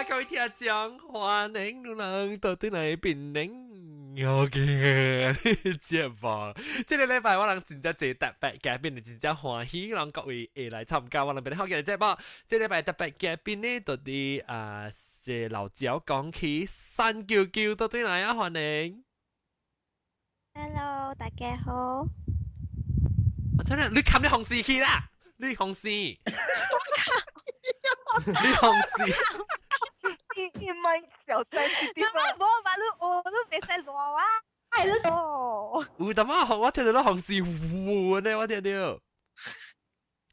各位聽眾，歡迎你們到對來變寧。OK，節目，這個禮拜我人真正濟特別嘉賓，真正歡喜，讓各位會來參加我人變好嘅節目。這禮拜特別嘉賓呢，到底啊是老椒講起三九九到對來啊，歡迎。 Hello，大家好。我真係你冚你紅線去啦，你紅線，你紅線。伊咪小聲啲啲嘛。無嘛，你我你袂使亂啊，係你哦。有淡仔我聽到你紅線糊呢，我聽到。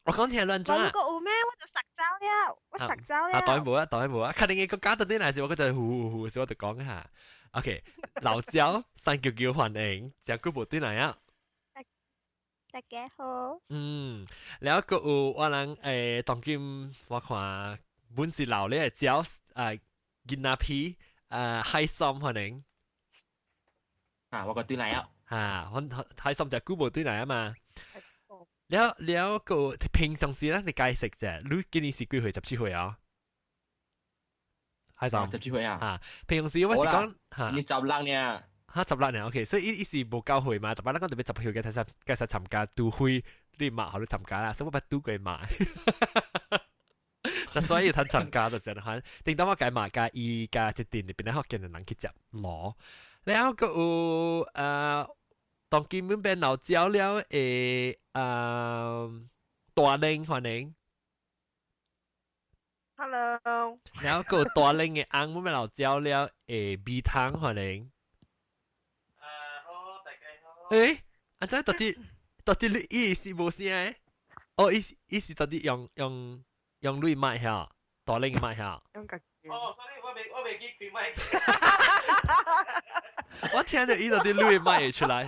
我講聽亂轉。我如果有咩，我就實走了，我實走了。啊，當然無啊，當然無啊，確定嘅國家到底嚟是我覺得糊糊，所以我就講下。OK，老椒三九九歡迎，食久無對來啊。大家好。嗯，然後閣有我人當今我看本是老咧椒囡仔皮海參歡迎。啊，我個對來啊。嚇，我海參食久無對來啊嘛。了了個平常時咧，你解釋啫。你今年是幾歲？17歲啊？海參 17歲啊？嚇，平常時我是講嚇，你16呢？嚇，16年，OK，所以伊伊是無夠歲嘛，特別咱講特別10歲嘅才才才參加都會，你嘛好你參加啦，所以我捌拄過嘛。所以他參加就是可定當我計嘛加伊加一定入邊咧，學見人去接攞，然後閣有當今阮邊老椒了大玲歡迎。 Hello。然後閣有大玲嘅翁阮邊老椒了米湯歡迎。啊好，大家好。啊這到底到底你伊是無聲的？哦，伊伊是到底用用用鐳麥嚇，大玲嘅麥嚇。用家己。哦，sorry，我未記開麥。我聽到伊到底鐳麥會出來。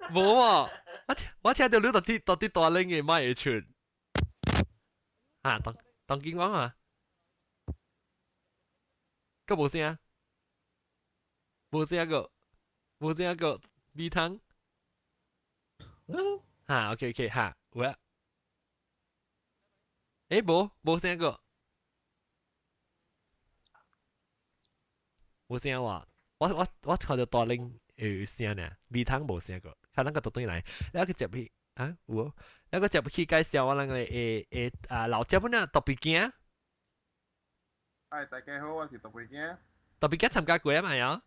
無啊！我聽到你到底大玲嘅麥會出。啊，當當警講啊，閣無聲，無聲個，無聲個米湯。哈，OK OK，哈，有啊。無無聲個，無聲喎。我看到大玲有聲呢，米湯無聲個，看咱個倒轉來，了個接去啊有，了個接去介紹我咱個啊老姐本啊特別驚。嗨，大家好，我是特別驚。特別驚參加過啊嘛呀？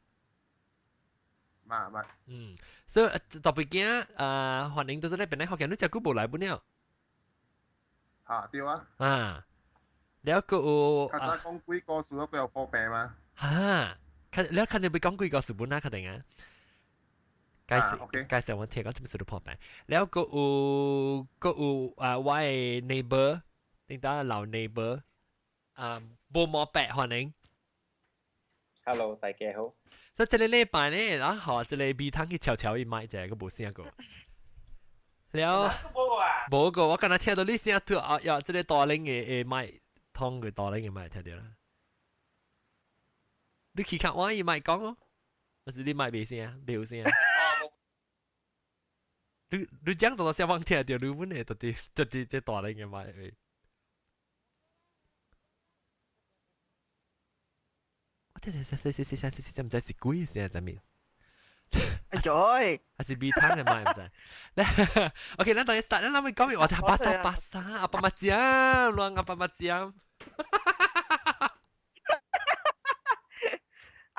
嘛嘛。嗯，所以特別驚啊，歡迎到這裡邊咧，學見你隻久無來本了。嚇對啊。啊，了個有。較早講鬼故事，我有破病嗎？哈，看了看見會講鬼故事本啊，確定啊。介紹介紹我聽講這麼事都破病。了個有個有啊，我的 neighbor，頂到老 neighbor，啊，無毛白歡迎。 Hello，大家好。所以這個禮拜呢，然後這個米湯去悄悄伊買一個無聲過。了，無個，我剛才聽到你聲吐啊，呀，這個大玲的麥通個大玲的麥聽到啦。你去看我伊麥講哦，還是你麥未聲，未有聲？你講到小方聽到你阮的到底到底這大玲的麥。我聽聽聽聽聽聽聽聽，毋知是鬼聲啥物。哎呦，還是米湯的麥毋知。OK，咱等下 start，咱諗講我聽 bahasa bahasa apa macam，亂 apa macam。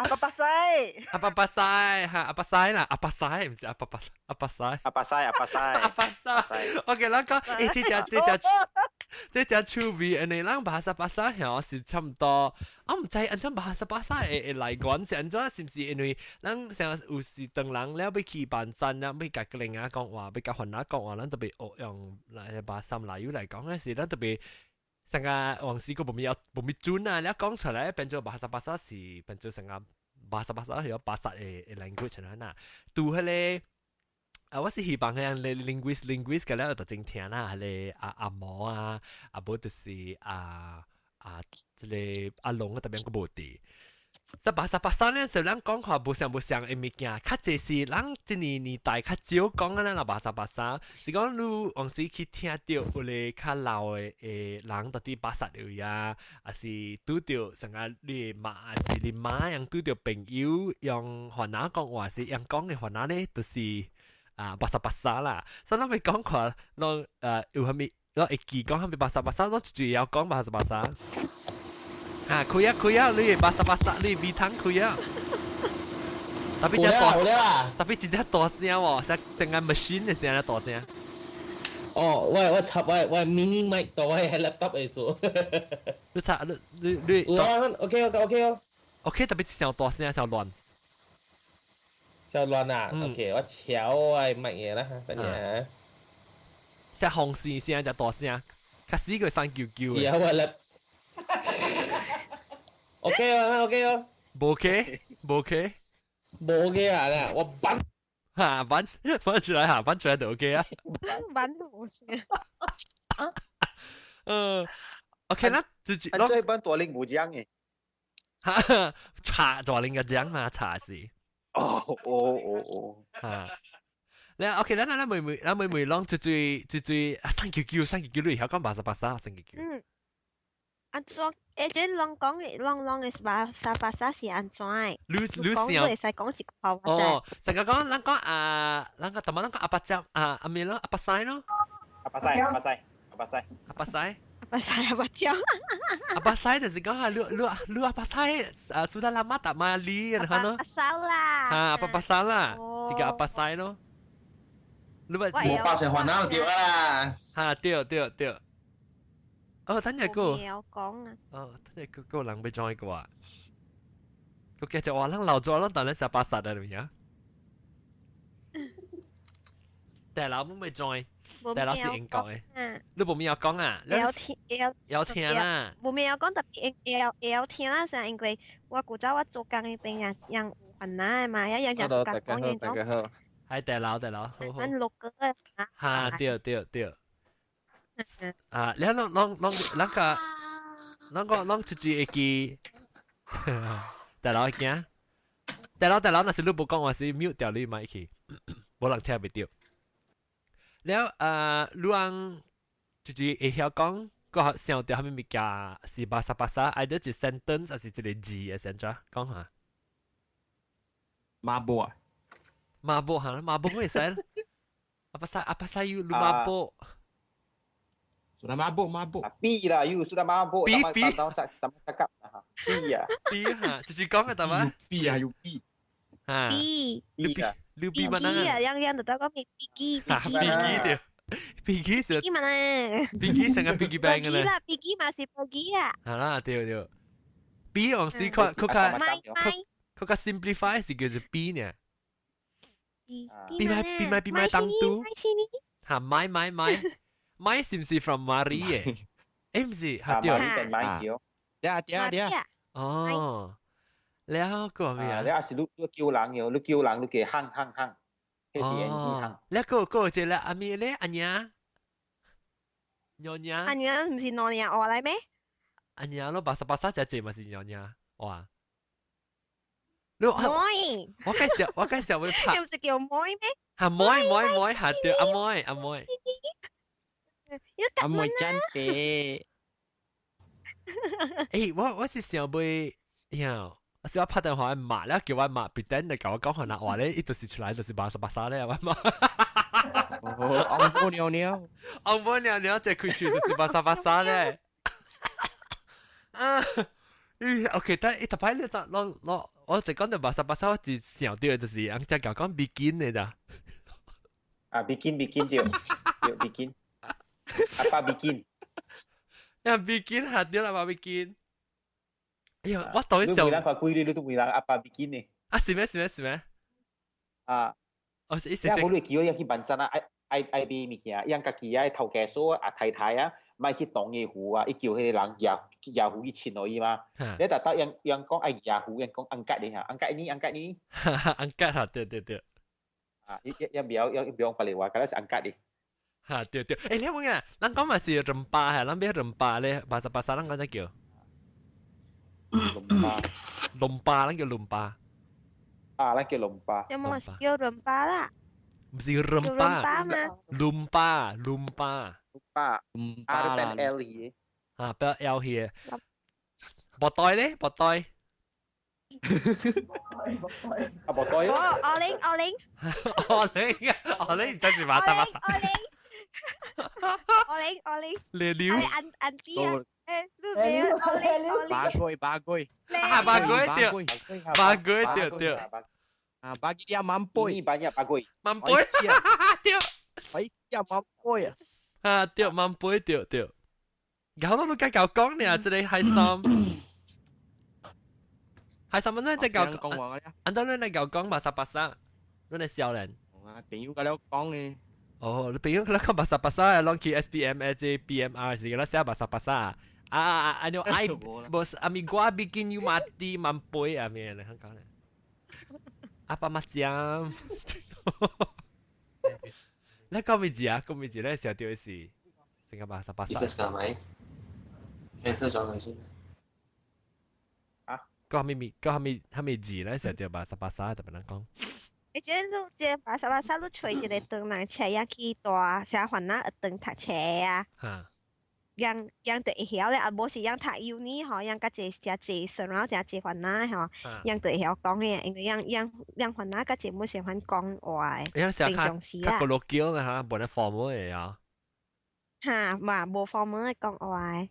Apa pasai？ Apa pasai？哈，apa 西啦，apa 西，毋是 apa 巴，apa 西。 Apa 西，apa 西。 Apa 西。OK，咱講，這隻趣味，因為咱 bahasa bahasa 嗬是差唔多，我毋知按怎 bahasa bahasa 會來源是按怎，是毋是因為咱成有時當人了欲去辦展了，欲共另外講話，欲共番仔講話，咱特別學用來 bahasa Melayu 來講，時咱特別成個往時個無咪無咪準啊，你講出來變做 bahasa bahasa 是變做成個 bahasa bahasa 係有 bahasa 的 language 啦，拄彼個。啊，我是希望係你 linguist linguist 嘅咧，就正聽啦，彼個阿阿毛啊，啊無就是啊啊，這個阿龍啊，特別個無佇。就巴沙巴沙咧，就咱講話無像無像的物件，較濟是咱這年年代較少講啊，咱啦巴沙巴沙，是講你往時去聽著有個較老的的人佇巴剎位啊，抑是拄著像啊你的媽，抑是你媽樣拄著朋友用番仔講話是用講的番仔咧，就是啊巴沙巴沙啦。所以咱欲講看，攏有啥物，攏會記講啥物巴沙巴沙，攏就會曉講巴沙巴沙。啊，開啊開啊，你巴沙巴沙，你鼻湯開啊！特別只大，特別真正大聲喎，像成個 machine 的聲大聲。哦，我插我 mini mic 到我喺 laptop 嚟做。你插你你你。 OK OK 哦。 OK，特別是大聲，小亂。小亂啊，OK，我調我麥嘢啦，等下。像紅線聲就大聲，較死個生啾啾。是啊，我 lap。OK 哦，OK 哦。無 OK，無 OK，無 OK 啊！我扳哈扳扳出來哈，扳出來就 OK 啊。扳都無聲。嗯，OK 啦，自己。這班大玲無講嘅。哈，查大玲個講嘛，查是。哦哦哦哦。哈。你 OK，咱咱妹妹，咱妹妹攏最最最最啊，三九九，三九九，你會曉講巴沙巴沙，三九九。嗯。按怎？這攏講的，攏攏的巴沙巴沙是按怎的？你你講你會使講一句話。哦，成個講，咱講啊，咱講，同埋咱講阿伯醬啊，阿咩咯，阿伯西咯。阿伯西，阿伯西，阿伯西，阿伯西。阿伯西阿伯醬。阿伯西就是講啊，你你你阿伯西啊，sudah lama tak mari 然後咯。阿伯沙啦。啊，阿伯沙啦，是叫阿伯西咯。你咪無包成番仔就對啦。哈，對對對。哦，等下個。有講啊。哦，等下個個人欲 join 個啊。個繼續話，咱老咗，咱當然食巴薩啊，係咪啊？大佬冇欲 join，大佬是英國的。你無咩講啊？會聽，會聽啦。無咩講特別會會會聽啦，是因為我古早我做工彼邊啊，人有番仔的嘛，一樣就講講大家好。係大佬，大佬，好好。咱六個的。哈，對對對。啊！你攏攏攏，咱個，咱個攏出去會記，大佬會驚。大佬大佬，若是你無講話是 mute 掉你麥去，無人聽袂著。了啊，你翁就是會曉講，個想著啥物物件是巴沙巴沙，either 是 sentence 還是一個字會使怎講下？ Mabuk 啊？ Mabuk 嚇，mabuk 會使？Apa sa apa sa you mabuk？ Sudah mabuk, mabuk. 比啦，you sudah mabuk. 比比。 cakap 比啊。比哈，就是講嘅得嘛？比啊，有比。啊。比。比啊。你比嘛？啊，樣樣就得講比比比比對。比基是。比嘛呢？比基成個 piggy bank 嘅咧。啦，比基嘛是比基啊。係啦，對對。比往時佢佢較佢較 simplify 是叫做比呢。比比買比買比買當嘟。嚇買買買。買是唔是 from mari 嘅？誒唔是，嚇對。買對。對啊對啊對啊。哦，了個咩啊？你也是你你叫人喲，你叫人你叫行行行，彼是 N G 行。你個個一個阿咩咧？阿娘，娘娘。阿娘唔是娘娘學來咩？阿娘咯，巴沙巴沙只字嘛是娘娘，哇！你妹，我介紹我介紹會拍。唔是叫妹咩？嚇妹妹妹嚇對阿妹阿妹。阿妹 cantik。誒，我是想欲，呀，我是我拍電話罵咧，叫我媽 pretend 嚟共我講番仔話咧，伊就是出來就是巴沙巴沙咧，我媽。哦，翁母娘娘，翁母娘娘這開喙就是巴沙巴沙咧。啊，咦，OK，但伊逐擺你就攏攏，我就講到巴沙巴沙，我就想著就是人只講講 bikin 的咋。啊，bikin bikin 對，對 bikin。Apa bikin？呀，bikin 下對啦，嘛 bikin。哎呀，我當時你每人看鬼你都每人 apa bikin 呢？啊，是咩？是咩？是咩？啊，哦，是是。你無你叫伊去辦山啊，愛愛愛買物件，伊家己啊頭家嫂啊太太啊，莫去動伊魚啊，伊叫彼個人舉舉魚去親予伊嘛。你逐逐人人講愛舉魚，人講 angkat 哩嚇，angkat 呢，angkat 呢。 Angkat 嚇，對對對。啊，伊伊伊袂曉，伊袂曉別個話，敢若是 angkat 哩。嚇對對，欸，你問啊，咱講嘛是 rempah 嚇，咱欲 rempah 咧，巴沙巴沙，咱講怎叫？龍巴。龍巴，咱叫龍巴。啊，咱叫龍巴。有冇叫倫巴啦？唔是倫巴。巴嘛？倫巴，倫巴。巴。倫巴啦。R L 去。啊，變 L 去。博袋咧，博袋。啊，博袋。哦，阿玲，阿玲。阿玲啊，阿玲真是馬達馬達。阿玲，阿玲，阿玲。你溜。按按啲啊！誒，你阿玲，阿玲。八句，八句。啊，八句對，八句對對。啊，bagi dia mampui. Ini banyak bagui. Mampui. 對。哎呀，mampui 啊！啊，對，mampui 對對。搞到都計較講呢，這個海參。海參，咱只搞講，按照咱來搞講巴沙巴沙，咱來少年。啊，朋友甲了講呢。哦，你朋友佢講巴沙巴沙，攏去 SPM、S BMR 是個寫巴沙巴沙。啊啊啊！你愛，無是阿咪我 bikin you mati mampui 啊咩？你講咧。Apa macam？你講咩字啊？講咩字咧？寫到是成個巴沙巴沙。意思係咪？cancel 咗佢先。講咩咪？講咩咩咩字咧？寫到巴沙巴沙，特別難講。你這你這巴沙巴沙，你揣一個唐人車呀去大寫番仔學堂讀冊啊。嚇！樣樣就會曉咧，啊無是樣讀 uni 吼，樣較濟誠濟然後誠濟番仔吼，樣就會曉講嘅，因為樣樣樣番仔較濟冇喜歡講話的。平常時啊。較 colloquial 啦嚇，無咧 formal 的啊。嚇，嘛無 formal 的講話。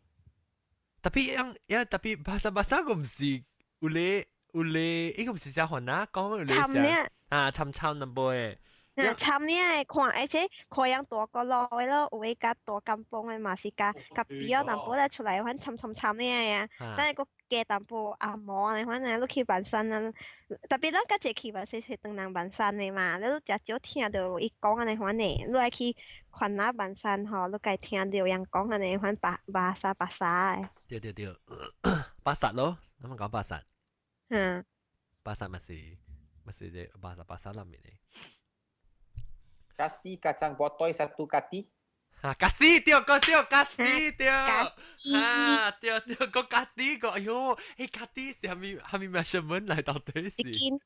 Tapi 樣樣 tapi 巴沙巴沙個唔是有咧有咧，伊個唔是寫番仔講有咧寫。啊，參參淡薄的。啊，參呢看，而且看樣大個路的咯，有的較大甘榜的嘛是較較比較淡薄咧出來，反參參參呢啊。但係個加淡薄阿毛呢，反正你去萬山啊，特別咱較濟去萬山是唐人萬山的嘛，你誠少聽著伊講按呢款的，你愛去番仔萬山吼，你該聽著人講按呢款巴巴沙巴沙的。對對對，巴薩咯，咱們講巴薩。嗯。巴薩嘛是嘛是這巴薩巴薩內面的。 Kasih kacang botoi satu kati. 哈，kasih 對個對，kasih 對，哈對對個 kati 個，哎喲，誒 kati 是蝦米蝦米 measurement 來到底是？一斤，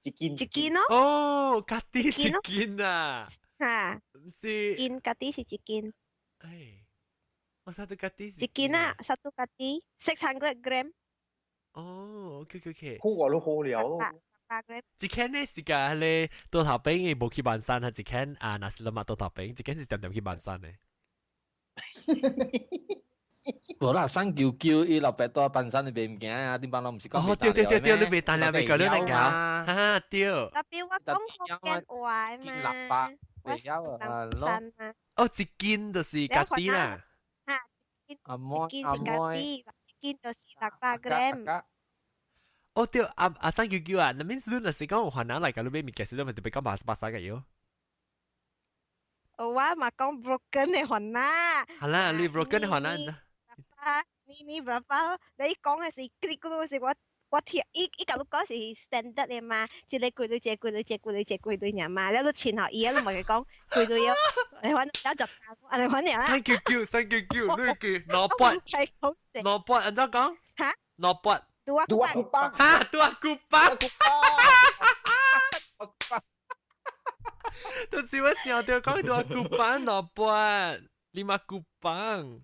一斤，一斤咯。哦，kati 一斤啊。哈，是。斤 kati 是一斤。哎，我 satu kati 一斤啊，satu kati，600 gram。哦，OK OK OK。好我都好了咯。一間呢是個咧多頭餅，伊無去萬山，係一間啊，nasi lemak 多頭餅，一間是點點去萬山的。無啦，三九九伊老爸住萬山，你袂毋驚啊？頂擺攏毋是講哦，對對對對，你袂單了袂講你來搞，哈對。特別我講福建話嘛，我曉啊，咯。哦，一斤就是家己啦。哈，一斤是家己，一斤就是600 gram。哦對，阿阿三九九啊，那邊你若是講有番仔來共你買物件時，你咪特別講巴巴沙個喲。我嘛講 broken 的番仔。好啦，你 broken 的番仔。啊，你你 berapa？你講的是 click 嗰是我我聽，伊伊共你講是 standard 的嘛，一個幾鐳，一個幾鐳，一個幾鐳，一個幾鐳爾嘛，了你凊予伊，你嘛講幾鐳哦，你反正就啊，你反正啦。三九九，三九九，你記兩百，兩百，按怎講？哈？兩百。 Dua Dua kupang. Ha, dua kupang. Kupang. 就是我想著講 dua kupang 兩百，lima kupang。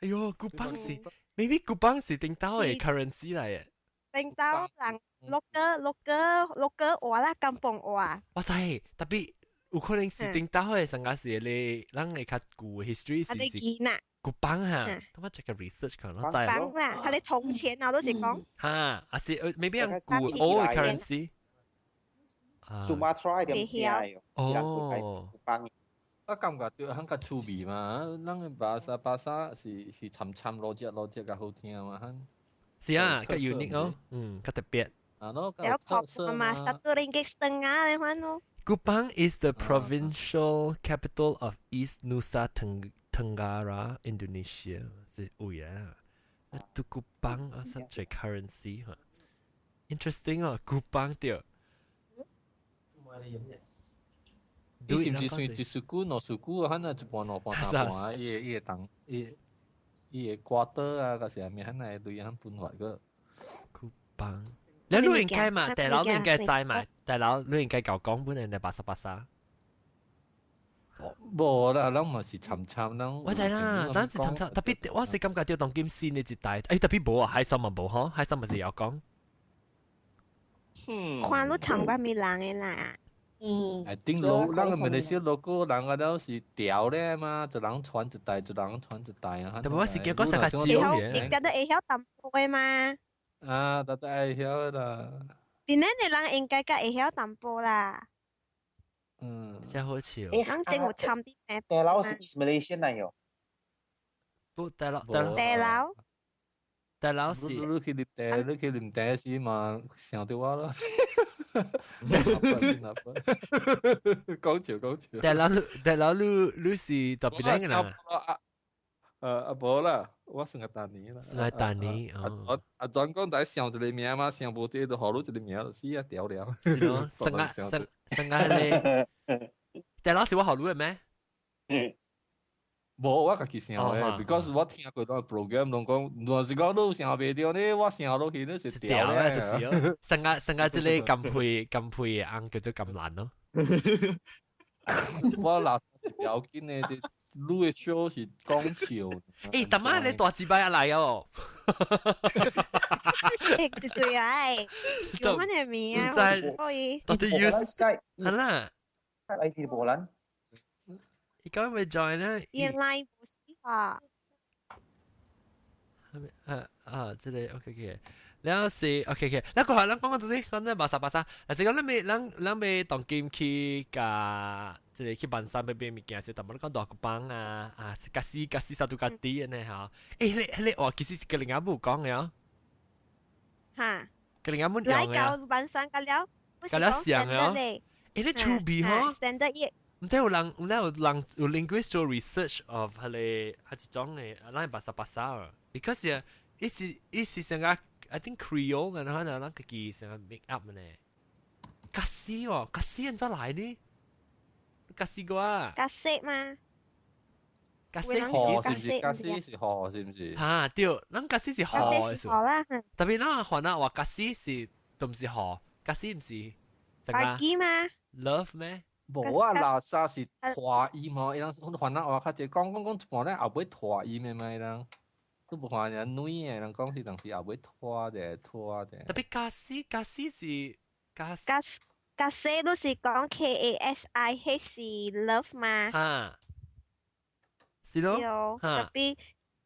哎喲，kupang 是，maybe kupang 是頂兜的 currency 來的。頂兜人 local local local 話啦，甘榜話。我知，特別有可能是頂兜的，上個是咧，咱會較舊 history 是是。Kupang 哈，他媽這個 research 可能在。kupang 啦，佢哋銅錢啊，都是講。哈，啊是，maybe 用舊 old currency。 Sumatra 點知啊？哦。 Kupang。我感覺對，很較趣味嘛。咱的巴沙巴沙是是參參攞只攞只較好聽嘛。是啊，較 unique 哦，嗯，較特別。啊，咯，較有特色嘛。Satu ringgit setengah 你看咯。 Kupang is the provincial capital of East Nusa Tenggara, Indonesia 是有啊。都 Kupang 啊，such a currency 哈。Interesting 哦，Kupang 對。你是毋是算一 suku 兩 suku 啊？可能一半兩半三半啊？伊個伊個當伊伊個瓜多啊，還是啥物？可能類樣分法個。Kupang。你你應該嘛？大佬你應該知嘛？大佬你應該搞講本人哋 bahasa bahasa。無啦，咱嘛是參參咱。我知啦，咱是參參，特別我是感覺到當今新的一代，特別無啊，海參嘛無嗬，海參嘛是有講。看你參過咪人的啦。嗯。 I think 老，咱個馬來西亞 local 人個都是調咧嘛，一人傳一代，一人傳一代啊。特別我是驚講成個少嘅。會覺得會曉淡薄的嘛？啊，大家會曉啦。邊個的人應該較會曉淡薄啦。嗯，真好笑。人真有參啲咩？大佬是 East Malaysian 嚟喲。不，大佬，大佬，大佬，大佬是。你去啉茶，你去啉茶時嘛，想到我咯。講笑講笑。大佬，大佬，你你是特別靚嘅啦。阿無啦，我算個單年啦。算個單年。阿阿轉講在想一個名嘛，想無這就予你一個名就死啊掉了。是咯，生啊生生啊咧。大佬是我學你嘅咩？無，我家己想嘅，because 我聽過嗰 program 攏講，若是講你想袂著呢，我想落去你是掉咧。就是咯。生啊生啊，這個金配金配嘅翁叫做金蘭咯。我若是要緊的，你的 show 是講笑。欸，大媽你大字擺來哦。欸，就最愛，用乜嘢名啊？可以。到底要？係啦。 I T 無蘭。伊講咪 join 咧？原來不是啊。啊啊，這個 OK OK。然後是 OK OK，咱過下咱講講到底，講咱巴沙巴沙，若是講咱欲咱咱欲當今去共這個去萬山欲買物件時，淡薄咧講大骨幫啊啊，kasih kasih satu kati 按呢吼。欸，彼個彼個話其實是格林阿姆講的哦。哈。格林阿姆用的。來到萬山個了，個了像的哦。欸，你趣味吼。 Standard 葉。毋知有人有有人有 linguist 做 research of 彼個彼一種的，咱 bahasa bahasa，because 伊是伊是成個。I think Creole 然後呢，咱家己成個 make up 呢。Kasih 哦，kasih 按怎來呢？Kasih 過啊？ Kasih 嘛？ Kasih 河是毋是？Kasih 是河是毋是？哈對，咱 kasih 是河的。河啦。特別咱番仔話 kasih 是都毋是河，kasih 毋是。 Bagi 嘛？Love 咩？無啊，垃圾是拖音吼，伊人番仔話較濟講講講一半咧後尾拖音的嘛，伊人。都無看人女的，人講是當時後尾拖者拖者。特別 kasih kasih 是 kasih。 Kas kasih 都是講 K A S I H 是 love 嘛？哈，是咯。特別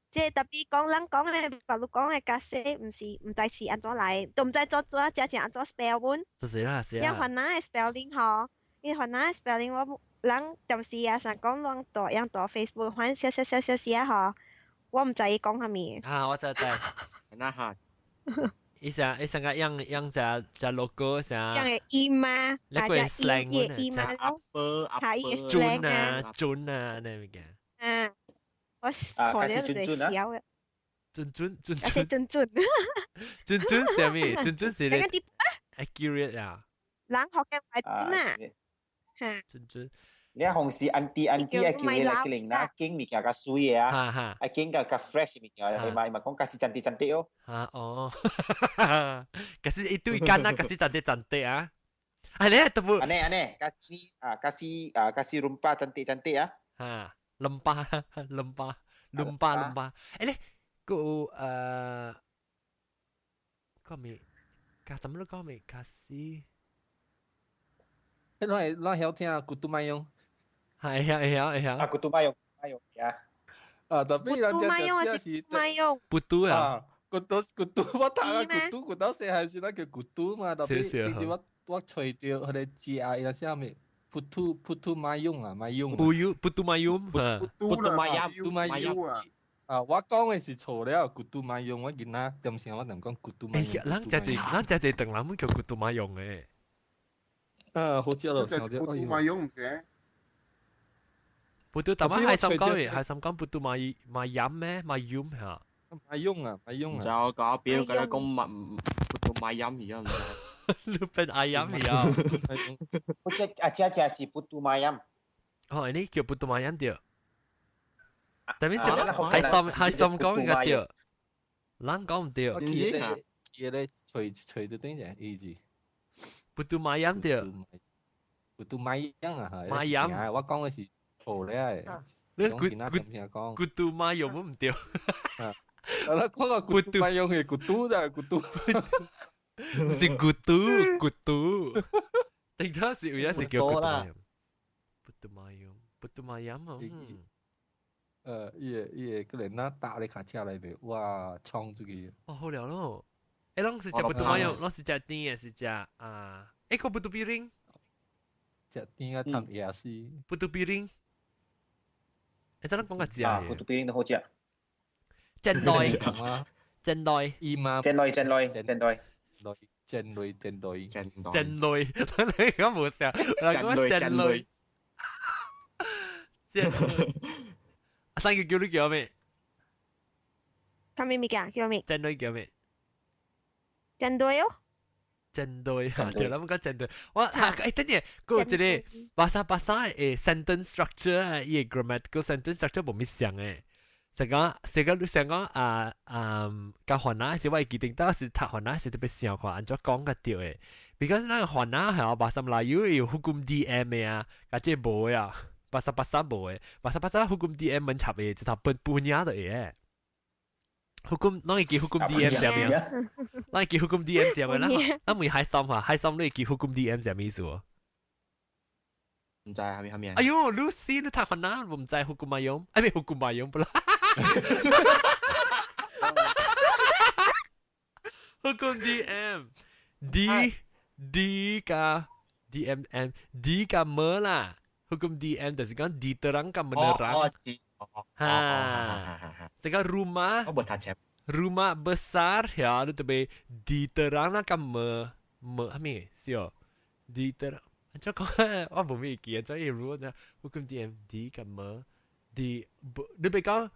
即係特別講咱講的，別路講的 kasih 毋是毋知是按怎來，都毋知做做真正按怎 spell 本。就是啦，是啦。因番仔的 spelling 吼，因番仔的 spelling 我人當時啊，想講攏大樣大 Facebook，反正寫寫寫寫寫吼。我毋知伊講啥物。啊，我知知。那哈，伊成伊成個樣樣隻隻 logo 成。樣的音嘛，那個 slang 音嘛咯。阿伯，準啊準啊，那物件。嗯，我看了就笑的。準準準準。準準。準準啥物？準準是咧。accurate 啊。人學嘅唔係準啊。嚇。準準。你紅是 auntie auntie 愛叫你來給人揀物件較水的啊，愛揀較較 fresh 物件，伊嘛伊嘛講 kasih cantik cantik 哦。哈哦，kasih 一對間啊，kasih cantik cantik 啊。啊你特別。按呢按呢，kasih 啊 kasih 啊 kasih rempah cantik cantik 啊。哈，rempah rempah rempah rempah。欸你個誒，個咩？加怎麼講咩？Kasih。你攏攏曉聽 putu mayam？係啊係啊係啊！啊，putu mayam mayam 呀！啊，特別人家食是 mayam。 Putu 啊！ Putu putu，我讀啊 putu putu 細漢時咱叫 putu 嘛，特別頂住我我揣著彼個食伊個啥物 putu putu mayam 啊，mayam。 Putu mayam。 Putu mayam putu mayam 啊！啊，我講的是錯了，putu mayam，我囡仔點聲我就講 putu mayam。咱食一咱食一頓人叫 putu mayam 的。啊，好食咯！這是 putu mayam 毋是？ Putu 但係係心講嘅，係心講 putu may mayam 咩？Mayum 嚇。 Mayum 啊，mayum 啊。就搞表佢哋講乜 putu mayam 而家唔知。你變 ayam 而家。我這啊這這是 putu mayam。哦，你叫 putu mayam 對。但係係心係心講嘅對，人講毋對。字咧，隨隨到頂隻伊字。 Putu mayam 對。 Putu mayam 啊， Mayam。我講嘅是錯咧。你講其他點聽講？ Putu mayam 唔對。我講個 Putu mayam 係 Putu 咋，Putu。唔是 Putu Putu。定頭是有一是叫 Putu mayam。Putu mayam，Putu mayam 啊。伊個伊個個連那搭咧卡車內面，哇，衝出去！哦，好了咯。誒，攏是食 Putu mayam，攏是食甜的，是食啊？誒，個 Putu piring。食甜啊，參夜市。 Putu piring。誒，真係講個字啊，Putu piring 都好食。煎內，煎內，伊嘛。煎內，煎內，煎內。煎內，煎內，煎內，你講無笑，我講煎內。煎內。阿三叫你叫咩？叫咩物件？叫咩？煎內叫咩？煎堆哦。煎堆嚇，對啦，我講煎堆。我嚇，誒，等陣，嗰個一個巴沙巴沙誒 sentence structure 啊，伊個 grammatical sentence structure 無咪像誒。成講成個你想講啊啊，甲番仔是我會記得，當時讀番仔是特別想看按怎講較對誒。Because 咱番仔係 bahasa Melayu 有 hukum DM 的啊，甲這無的啊，bahasa bahasa 無的，bahasa bahasa hukum DM 門插的，一頭半半影就會的。Hukum，咱會記 hukum DM 啥物啊？咱會記 hukum DM 啥物？咱咱問海參哈，海參你會記 hukum DM 啥物意思無？唔知係咪係咪？哎喲，Lucy 你讀番仔，我唔知 hukum mayom，哎咩 hukum mayom 不啦？Hukum DM D D 加 D M M D 加 M 啦，hukum DM 就是講 diterang 加 menerang。哈，這個 rumah 我無讀冊。 Rumah besar ya，你特別 diterang 啦加 me me 係咪？是哦，diterang。怎講？我無咩記，怎樣如果 hukum DM D 加 M D，你別講。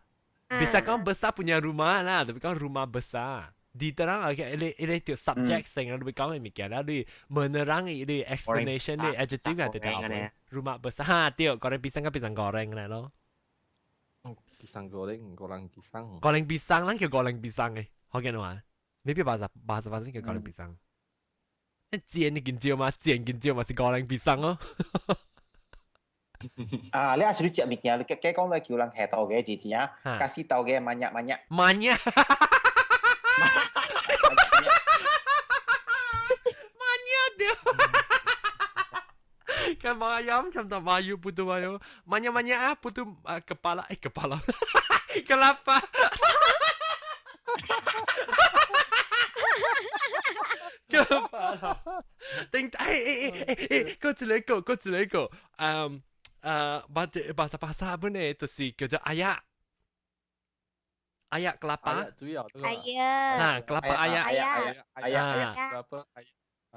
Bisa講 besar punya rumah 啦，特別講 rumah besar。Diterang okay，你你條 subject 性啊，你講嘅物件啦，你 menerang 你 explanation 你 adjective 啊，對對 rumah besar 哈對，goreng pisang 甲 pisang goreng 嚟咯。 Pisang goreng, goreng pisang。 Goreng pisang，咱叫 goreng pisang 嘅，好見話？你別八十八十八叫 goreng pisang。你煎你見招嘛？煎見招嘛是 goreng pisang 咯。啊！你也是你食物件，你計講咧叫人下頭嘅字字啊，加死豆嘅萬一萬一。萬一。萬一對。Kan ayam kan tak mayu putu mayu. Manya-manya ah putu kepala eh kepala. Kelapa. Kepala. 頂哎哎哎哎，嗰一個嗰一個，嗯。誒，bahasa bahasa 本咧，就是叫做 ayak。Ayak kelapa。主要。 Ayak。啊，kelapa ayak。 Ayak。 Ayak。 Kelapa ayak。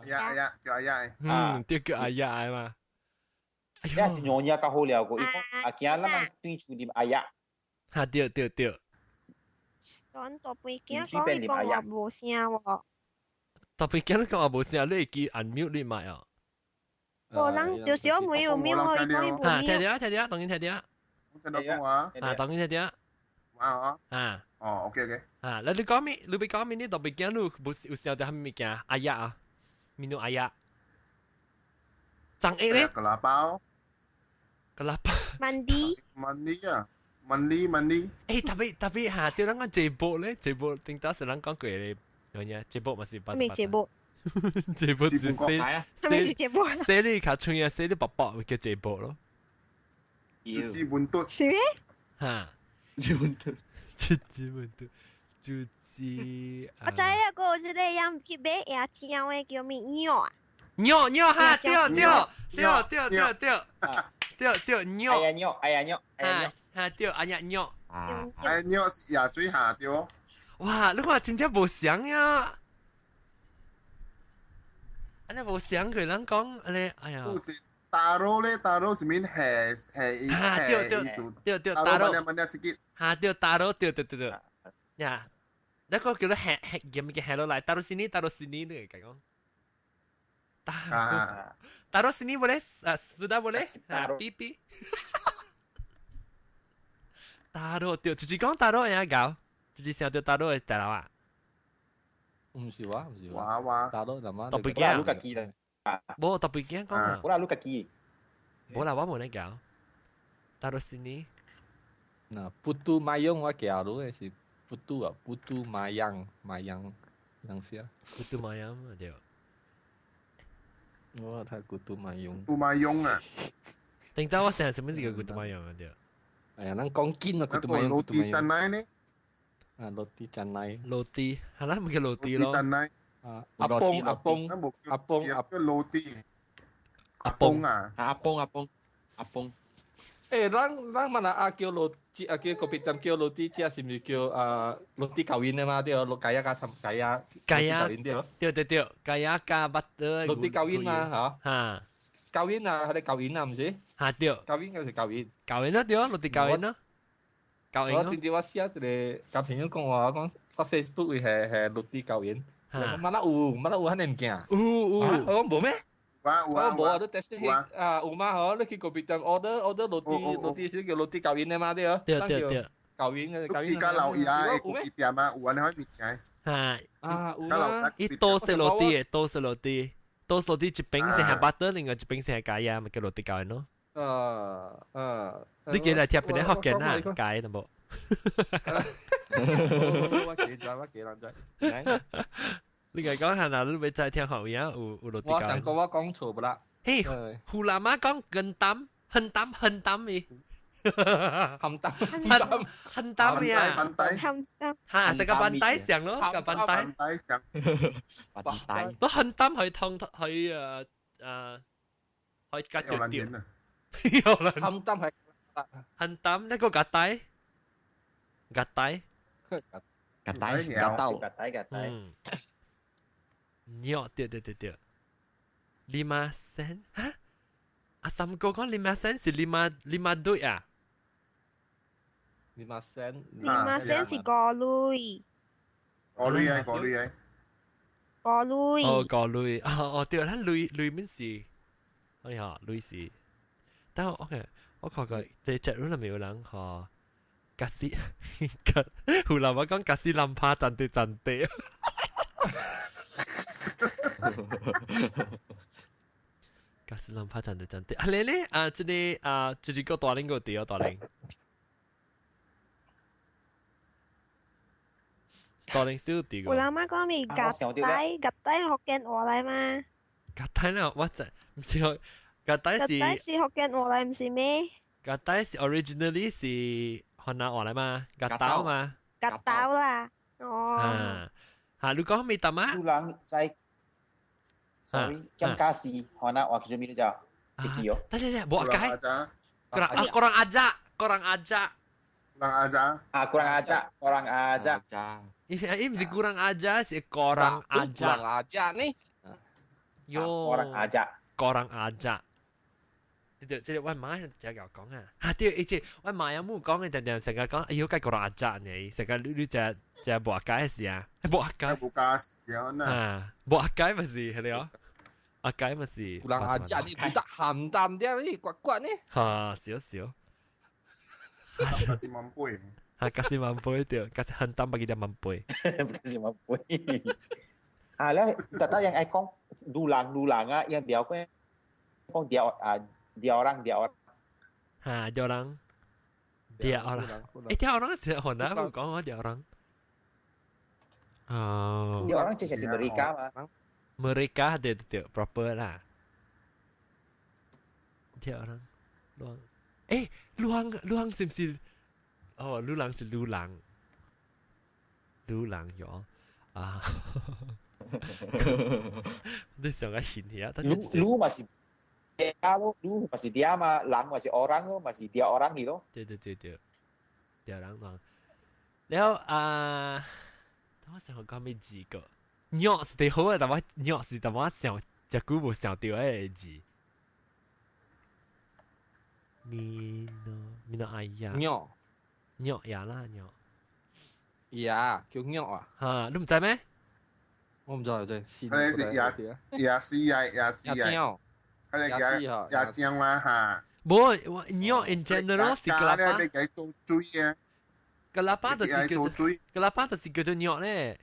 Ayak ayak 叫 ayak。嗯，對，叫 ayak 嘛。你是娘惹較好料個，伊講阿囝咱人對厝啉 ayak。哈，對對對。講大背景講伊講話無聲喎。大背景你講話無聲，你會記 unmute 你麥啊？無人就是我沒有沒有，伊講伊無嚇，聽到聽到，當然聽到。聽到講話。啊，當然聽到。啊啊。哦，OK OK。啊，你講咩？你講咩？你特別驚你無有時候就係物件，阿呀啊，minum ayak。長 A 咧？ Kelapa。 Kelapa。 Mandi。 Mandi 啊，mandi mandi。誒，特別特別嚇，對咱講節目咧，節目頂當時咱講過咧，有影節目嘛是咩節目？節目是洗咩是節目？洗你卡喙啊，洗你薄薄叫節目咯。豬本嘟。是咩？嚇！豬本嘟。豬豬本嘟。豬豬。我知啊，嗰個是咧，養去買野蕉的叫咩鳥啊？鳥鳥哈，對對對對對對對對鳥。哎呀鳥，哎呀鳥，哎呀鳥。哈對，哎呀鳥。哎鳥是野水下對。哇！你看真正無相呀〜安尼無想佢人講，安尼哎呀。大佬咧，大佬是面係係啊對對對對，大佬。嚇對大佬對對對對。呀，那個叫做係係叫咩叫係落來，大佬是你，大佬是你，你講。大大佬是你boleh啊，sudah boleh啊，B B。大佬對，就是講大佬會搞，就是想到大佬的大佬啊。唔是我，唔是我。我我。打到那麼。特別我啦，你家己啦。無特別驚講啊。我啦，你家己。無啦，我無咧教。打到 sini。嗱，putu mayang 我教你的是 putu 啊，putu mayang mayang，等下。 putu mayang 對。我睇 putu mayang。 putu mayang 啊！等陣我成日什麼字叫 putu mayang 啊？對。哎呀，咱講緊啊，putu mayang。 roti canai 呢？啊，roti canai。 roti，係啦，咪叫 roti 咯。 canai。啊，阿崩阿崩阿崩阿 roti。阿崩啊！阿崩阿崩阿崩。誒，咱咱嘛啊叫 roti 啊叫 kopi 店叫 roti，這是毋是叫啊 roti 膠煙的嘛？對，落雞仔加三雞仔。雞仔。對對對，雞仔加 butter。 roti 膠煙嘛，嚇。嚇。膠煙啊，係你膠煙啊，毋是？嚇對。膠煙就是膠煙。膠煙啊對，roti 膠煙咯。膠煙。我頂頂我寫一個，甲朋友講話，我講我 Facebook 會係係 roti 膠煙。嘛啦有，嘛啦有，彼個物件。有有。我講無咩？有啊我無啊，你 test 去啊有嗎？嗬，你去 kopi 店 order order roti roti 是叫 roti 膠煙的嘛對？對對對。膠煙嘅膠煙。 roti 加老鴨的 kopi 店啊，有啊，你可以物件。嚇啊有啊！伊多是 roti 的，多是 roti，多是 roti 一邊是係 butter，另外一邊是係雞啊，咪叫 roti 膠煙咯。啊啊！你記得貼邊啲福建啊，雞都冇。我記知，我記人知。你講講下嗱，你咪再聽學嘢有有 roti 我想講我講錯不啦？嘿，湖南話講跟擔，很擔很擔嘅。很擔很很擔嘅啊！板帶，很擔。嚇，食個板帶上咯，個板帶。板帶上。板帶。都很擔去痛去誒誒去割掉掉。有啦。很擔係。很擔那個割帶，割帶。割帶，割刀。割帶，割帶。尿，對對對對。lima sen 嚇？阿三哥講 lima sen 是 lima lima 對啊？ lima sen。 lima sen 是五鐳。五鐳啊，五鐳啊。五鐳。哦，五鐳，哦哦對，咱鐳鐳面是，我哋嚇鐳是，但係 OK，我看過這節目裏面有人嚇，kasih，湖南話講 kasih 林帕陣地陣地。kasih 林帕陣地陣地，啊你咧啊，這個啊，這個大玲個對哦，大玲。大玲少啲有人媽講咪夾帶夾帶福建話來嘛？夾帶啦，我真唔是我夾帶是夾帶是福建話來，唔是咩？夾帶是 originally 是河南話來嘛？夾刀嘛？夾刀啦，哦。啊，嚇！你講咩答啊？有人在，sorry，兼加是河南話叫做咩叫？記哦。等等等，冇解。Kurang kurang aja, kurang aja. Kurang aja. Ah, kurang aja, kurang aja. 伊毋是kurang aja，是kurang aja。 kurang aja 呢？喲。 kurang aja。 kurang aja。對對，這個我媽成日講啊，嚇對，伊這我媽阿母講嘅，定定成日講，哎呦，該kurang aja 呢，成日你你只只無解是啊，無解。無解是啊，啊，無解咪是係咯，阿解咪是。 kurang aja 你不得鹹淡啲，你刮刮呢？嚇，少少。 kasih mampu. 嚇，kasih mampu 對，kasih hantam bagi dia mampu. Kasih mampu. 啊，咧，特登yang 愛講魯人魯人啊，yang 表講講dia啊dia orang dia orang。嚇，dia orang dia orang。誒，dia orang 是河南話講我 dia orang。哦。 dia orang 其實是 mereka 嘛。 mereka 對對對，proper 啦。dia orang，魯人，誒，魯人魯人是唔是？哦，魯人是魯人，魯人有啊。你上個現起啊？魯魯嘛是dia 咯，魯嘛是 dia 嘛，人嘛是 orang 咯，嘛是 dia orang 去咯。對對對對，dia 人人。然後啊，等我想講咩字個？肉是最好啊，但我肉是但我想隻久無想到的字。咪喏咪喏哎呀！肉肉呀啦肉。呀，叫肉啊！嚇，你唔知咩？我唔知啊，真係。佢哋是牙牙絲啊，牙絲啊，佢哋叫牙漿啦嚇。無，我肉 in general 是 kelapa。你俾做水啊？kelapa 就是叫做 kelapa 就是叫做肉咧。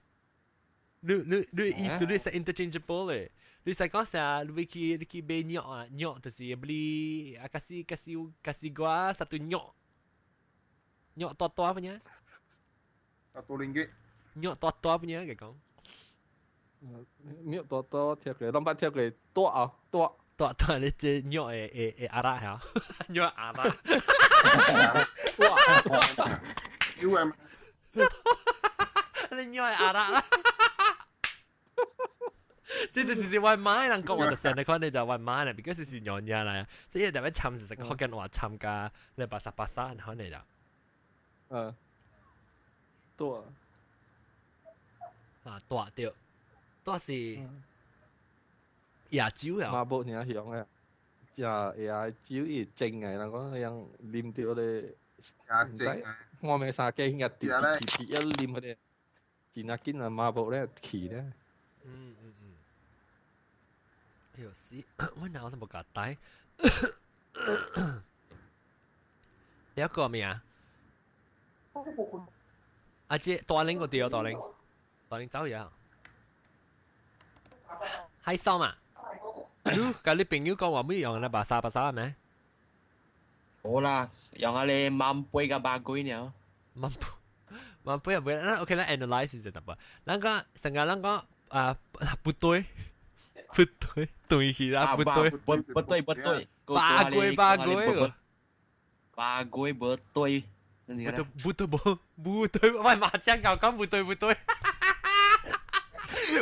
你你你意思你是 interchangeable 咧？你使講啥？你去買肉啊，肉就是 beli 啊，kasih kasih kasih gua satu nyok nyok tua tua punya. 1 ringgit. Nyok tua tua punya 嘅講。肉多多聽過，攏捌聽過多啊多多多你這肉的的的阿拉嚇，肉阿拉。哇！有啊。你肉阿拉啦。這就是我媽人講，我就成日看你就我媽啦，because 是娘家啦，即係特別參是福建話參加你八十八三可能就，嗯，多啊大對，大是亞洲啊，馬步爾響嘅，食亞酒伊蒸嘅，人講樣啉到咧，唔知我未三雞一滴滴滴一啉嗰啲，真係緊啊馬步咧去咧。嗯嗯嗯。哎呦死！我腦都無夾帶。你一個咩啊？阿姐大玲個對啊，大玲，大玲走咗。海收嘛？你甲你朋友講話咩用啊？白沙白沙咩？好啦，用下你萬杯嘅八龜呢？萬杯萬杯又唔會，咱 OK，咱 analyze 就得噃。咱講成日咱講啊，不對。不對，對起啦，不對，不不對不對，八龜八龜，八龜不對，不對不對不不對，喂麻將搞講不對不對，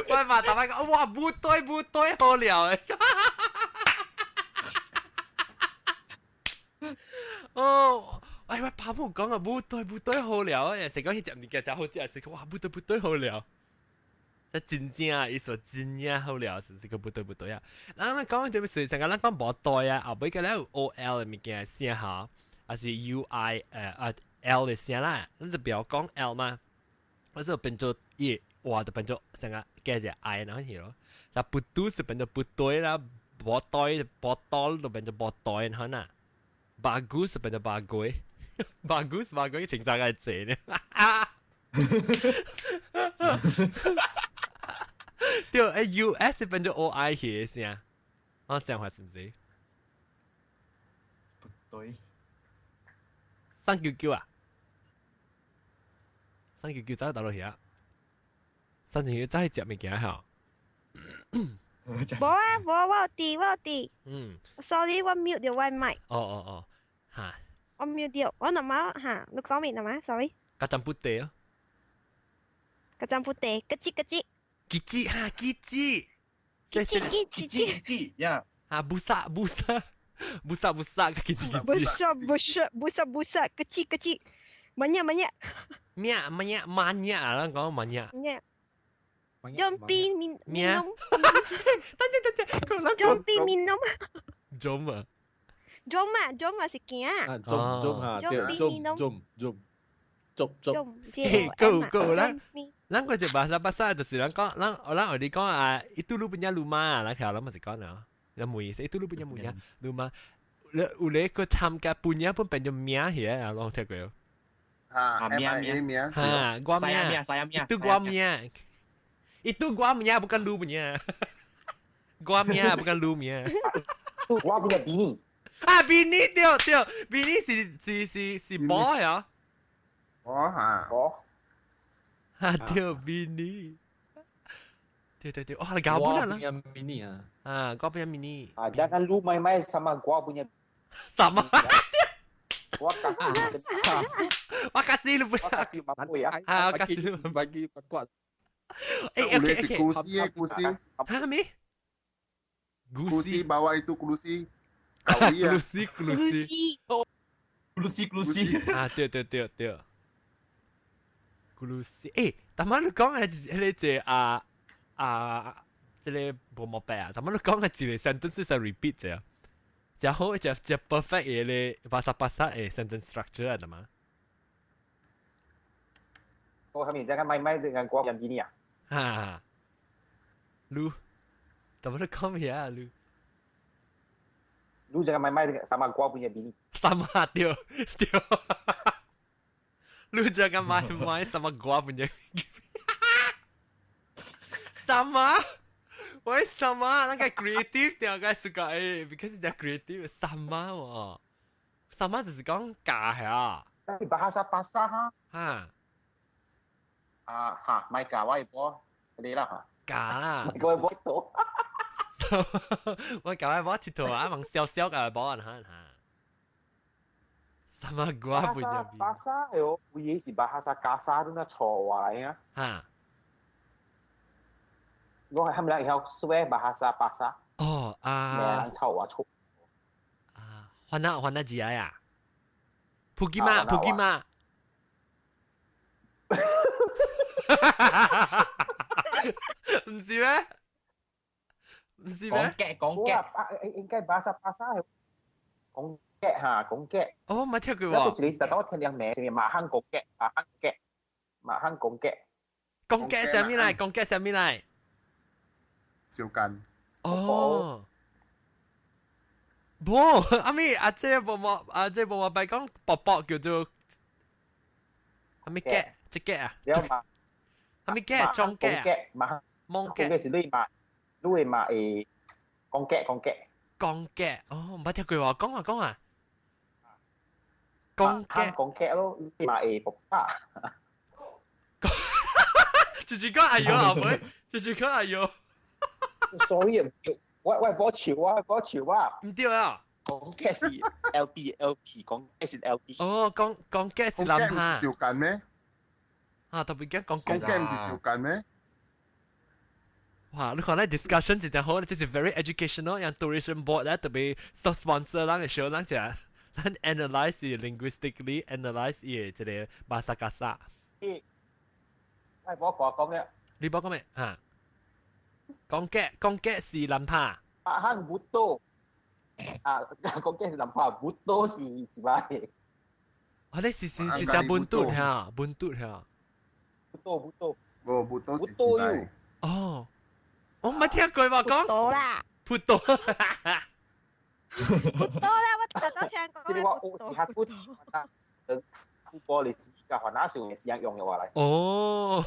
喂麻大擺講哇不對不對好了誒，哦，哎喂爸母講啊不對不對好了誒，成講彼隻物件真好食，是講哇不對不對好了。這真正啊，伊說真正好料，是這個不對不對啊。咱咱講這邊是成個咱講無對啊，後尾個咧有 O L 的物件聲哈，還是 U I 啊 L 的聲啦，咱就不要講 L 嘛，我就變做伊話就變做成個加隻 I 然後去咯。那不對是變做不對啦，無對無對就變做無對，然後呐，bagus 是變做 bagus，bagus bagus 情緒個濟呢。對，誒 U S 變做 O I 去的聲，我想法是毋是？不對，399啊，399走倒落去啊，399走去食物件吼。無啊無，我有佇我有佇。嗯。 Sorry，我 mute 掉我麥。哦哦哦，哈。我 mute 掉，我阿媽哈，你講咩阿媽？Sorry。加占不對哦。加占不對，咯吱咯吱。吉哈吉吉，吉吉吉吉吉呀！啊，不杀不杀不杀不杀，吉吉吉。不杀不杀不杀不杀，咯吱咯吱，banyak banyak。咩咩banyak啊？咱講banyak。咩？Jompi minum。等陣等陣， Jompi minum。 Jom 啊？Jom 啊，Jom 啊是行啊。Jom Jom 啊，對，Jom Jom Jom 足足。夠夠啦。咱個就巴沙巴沙，就是咱講，咱咱我哋講啊，itu lu punya rumah，咱其實咱咪是講啊，咱冇意思，itu lu punya punya rumah，你有你個參加 punya 本變做名去啊，攏聽過。啊，名名名，啊，我名，itu gua punya, itu gua punya bukan lu punya, gua punya bukan lu punya，我 punya bini。啊，bini 對對，bini 是是是是 boy 啊。哦嚇。哦。啊對，mini，對對對，哇你搞不啦？我punya mini 啊，啊，gua punya mini。啊, jangan lu main-main sama gua punya. Sama. Gua kasih. 我kasih lu punya. 我kasih mampu ya. 啊，我kasih lu bagi kuat. 誒，OK OK。 Kerusi kerusi. 哈咩？ Kerusi bawa itu kerusi. Kerusi kerusi. Kerusi kerusi. 啊，對對對對。kerusi，誒，但係你講係迄個隻啊啊，這個無毛病啊，但係你講係一個 sentence 是 repeat 者，真好，只只 perfect 嘅咧，巴沙巴沙嘅 sentence structure 啊，嘛。我後面jangan main-main dengan gua yang bini 啊。哈，lu，但係你講咩啊，lu？ Lu jangan main-main sama gua punya bini。 Sama 對對。Lu jangan main-main sama gua punya. 什麼？為什麼？那個 creative 點解是個誒？Because 只 creative 什麼喎？什麼就是講假係啊？ Bahasa pasar 哈。嚇！啊嚇，咪假我波你啦嚇。假啦！我波到。我搞我波鐵頭啊，問笑笑嘅波人嚇嚇。什麼歌不入邊？巴沙係我有嘢是 bahasa kasar 都那錯話嚟啊。嚇！我係冚唪唥曉 swear bahasa pasar。哦啊！咩人臭話錯？啊，換啊換啊字啊呀！普吉馬普吉馬。唔是咩？唔是咩？講嘅講嘅，應該 bahasa pasar 係講嘅嚇，講嘅。哦，冇聽過喎。一個字實我聽兩名，是馬亨講嘅，馬亨嘅，馬亨講嘅。講嘅上面嚟，講嘅上面嚟。小筋。哦。無，阿咪阿姐無冇，阿姐無冇白講卜卜叫做阿咪嘅，隻嘅啊。阿咪嘅裝嘅啊。蒙嘅。嘅是你嘛，你會嘛會講嘅講嘅。講嘅，哦，唔捌聽過喎，講啊講啊。講嘅講嘅咯，你嘛會卜巴。直接講哎呦阿妹，直接講哎呦。 Sorry，我係波潮啊，波潮啊。唔對啊。講嘅是 L B L P，講嘅是 L B。哦，講講嘅是男拍。是小筋咩？啊，特別驚講講嘅唔是小筋咩？哇！你看咧 discussion 真正好，這是 very educational，像 tourism board 咧特別 sponsor 咱嘅 show，咱就咱 analyse linguistically analyse 伊個這個 bahasa kasar。我係波講講嘅。你波講咩？嚇？講嘅講嘅是南拍。啊，哈，不多。啊，講嘅是南拍，不多是一擺。啊，你是是是啥本土嚇？本土嚇？不多不多。無不多是四擺。哦。我冇聽過喎，講。多啦。普多。普多啦，我特登聽講。這個我是較古，古波你自家還哪時時間用嘅話嚟。哦，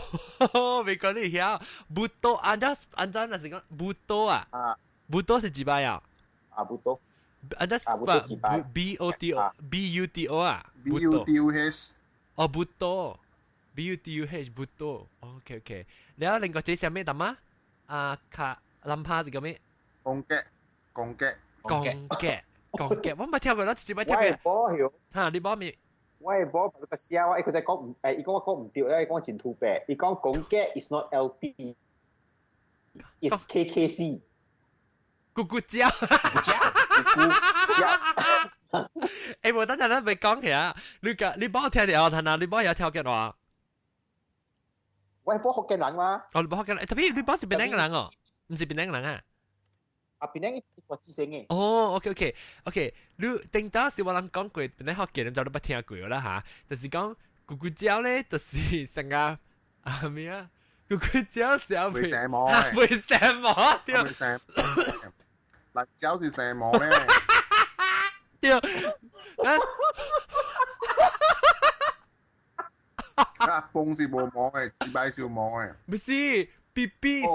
未講你曉，普多按照按照那是講普多啊。啊。普多是幾擺啊？啊，普多。按照 B O D O B U D O 啊。 B U D U H。哦，普多。B U D U H 普多。OK OK。然後另外這是咩答嗎？啊卡林帕是叫咩？講嘅，講嘅，講嘅，講嘅，我冇聽過啦，直接冇聽過。我係波曉。嚇，你波咩？我係波個寫我，伊佢就講唔誒，伊講我講唔對咧，伊講真突白，伊講講嘅 is not LP，is KKC。咕咕叫。咕咕叫。誒，我等陣咧，咪講起啊！你個你幫我聽條，睇下你幫我有聽嘅話。我係波福建人嘛。哦，你波福建人，特別你波是檳城人哦，唔是檳城人啊。啊，檳城我知性嘅。哦，OK OK OK，你頂當時我人講過，檳城福建人就都捌聽過啦嚇，就是講咕咕鳥咧，就是成個啊咩啊，咕咕鳥是啊會成毛，會成毛對。會成，辣椒是成毛咧。對。啊。阿崩是無毛嘅，自擺是有毛嘅。不是，B B 是，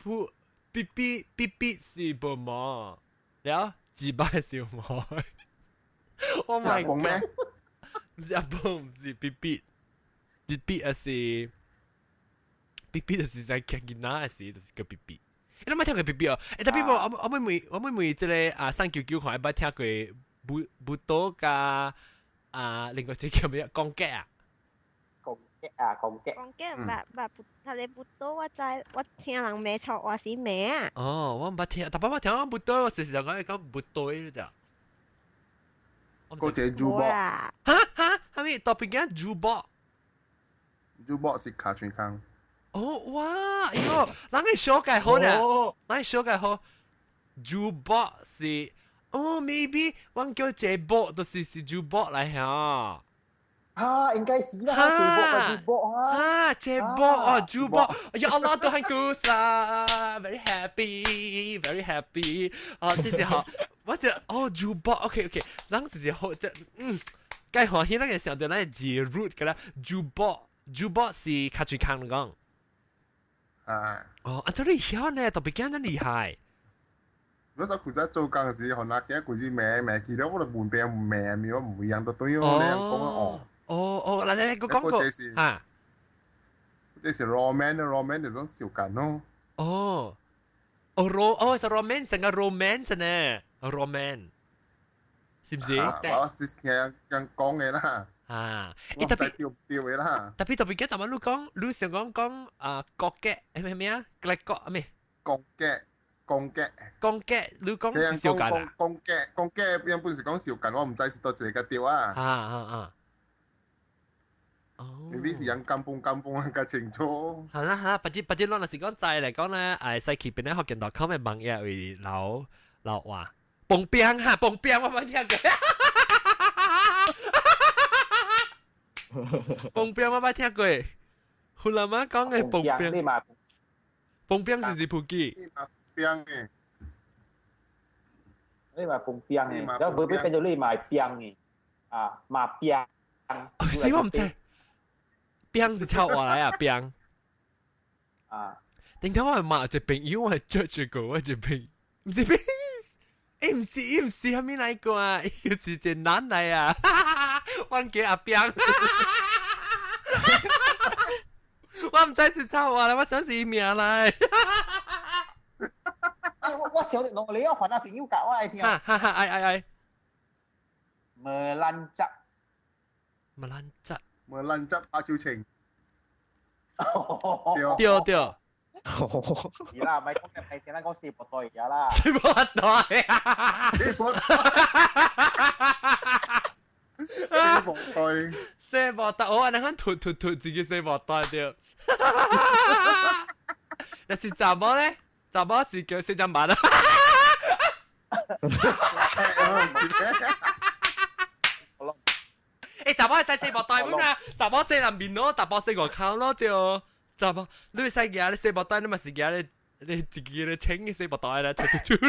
不 B B B B 是無毛，了自擺是有毛。Oh my god！咩？唔是阿崩，唔是 B B，B B 是 B B 就是在劇囡仔的時，就是叫 B B。你攏捌聽過 B B 哦？欸，特別我我我妹我妹妹這個啊，三九九看捌聽過舞舞蹈加啊，另外一個叫咩？講嘅啊！講嘅啊，講嘅。講嘅唔捌捌，他哋舞蹈我知，我聽人罵錯話是罵啊。哦，我毋捌聽，特別我聽講舞蹈，我時時就講講舞蹈咋。嗰隻主播。哈哈，係咪特別嘅主播？主播是卡全康。哦，哇！哎呦，人個小解好呢，人個小解好。主播是，哦，maybe 我叫這播就是是主播來嚇。啊，應該是啦，這波這波啊，啊，這波哦，主播，呀Allah Tuhan ku very happy，very happy，啊，這是好，我就哦主播，OK OK，咱就是好，這嗯，該歡喜咱個想到咱字 root 個啦，主播，主播是較最康講，啊。哦，啊，這你曉呢，特別驚真厲害。我就負責做工時，可能驚佢是名名，記得我就門病名名，我唔會認得對我你講哦。哦哦，嗱你你講過嚇，這是 romance，romance 就種小緊咯。哦，哦 ro 哦是 romance 成個 romance 呢，romance 是唔是？我是聽人講嘅啦。啊，特別掉掉嘅啦。特別特別記得，你講你想講講啊國嘅咩咩啊，國國咩？國嘅。講嘅，講嘅，你講是小緊啊？講嘅，講嘅，原本是講小緊，我唔知是多一個對啊。啊啊啊！哦，未必是人金風金風較清楚。係啦係啦，不知不知，咱若是講知嚟講咧，誒，西區邊咧福建大口嘅網頁為老老話，蹦冰哈，蹦冰我冇聽過。蹦冰我冇聽過，胡蘭媽講嘅蹦冰，蹦冰是是普吉。冰嘅，你嘛蹦冰嘅，然後尾變做你賣冰嘅，啊馬冰。死我唔知，冰是抄話來啊冰。啊，頂頭我係罵一朋友，我係 judge 過我一朋，唔是冰，欸唔是唔是，係咪來個啊？伊是一男來啊，我叫阿冰。我唔知是抄話來，我想是伊名來。我想你你要還阿朋友教我愛聽。哈哈哈！哎哎哎，無蘭汁，無蘭汁，無蘭汁阿秋情。對對。是啦，咪講嘅咪聽咱講四博袋而家啦。四博袋啊！四博袋。四博袋。四博袋，我按呢吐吐吐自己四博袋對。但是查某咧？查某是叫四張板啊！欸，查某會使洗布袋本啊，查某洗人面咯，查某洗外口咯對。查某你會使舉你洗布袋，你嘛是舉你你自己咧清嘅洗布袋咧，吐吐吐。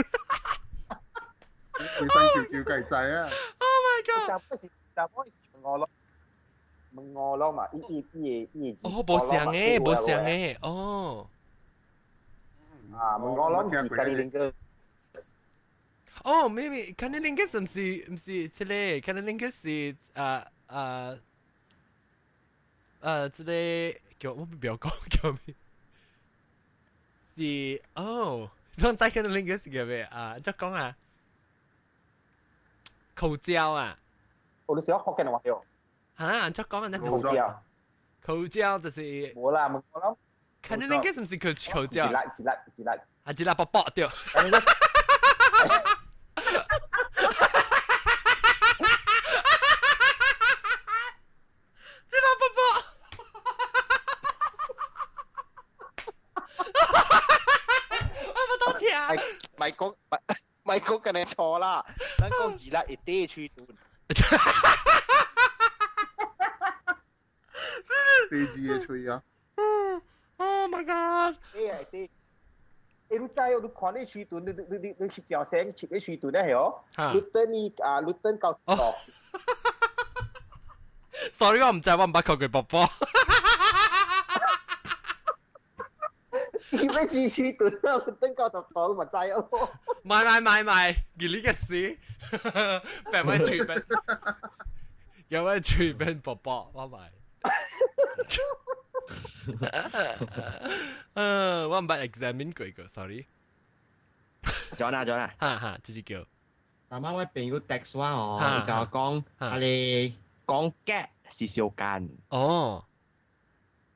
你生叫叫計仔啊！Oh my god！查某是問我咯，問我咯嘛，伊伊伊伊哦，無相嘅，無相嘅，哦。啊，我諗是咖喱林哥。哦，妹妹，咖喱林哥是唔是唔是這個？咖喱林哥是啊啊啊！這個叫我不要講叫咩？是哦，你知咖喱林哥是叫咩啊？再講啊，口交啊！我哋想福建話喲。係啦，再講啊，那口交。口交就是。冇啦，我諗。看你那個是唔是口口交？一粒一粒一粒，啊一粒卜卜對。一粒卜卜。我冇當聽。咪講咪講緊你錯啦，咱講一粒一滴喙唇。飛機的喙啊！ Oh my god！欸欸，欸，你知哦？你看你喙唇，你你你你翕照相，翕你喙唇咧係哦。你等你啊，你等到哦。 Sorry，我唔知，我唔捌看過寶寶。伊要試喙唇啊，你等90度你嘛知哦。買買買買，佢呢個事，病咩喙邊？有咩喙邊寶寶？我買。我唔捌 examine 過個，sorry。咗啦咗啦，哈哈，這是叫。啱啱我朋友 text 我哦，佢就講，啊你講嘅是小間。哦。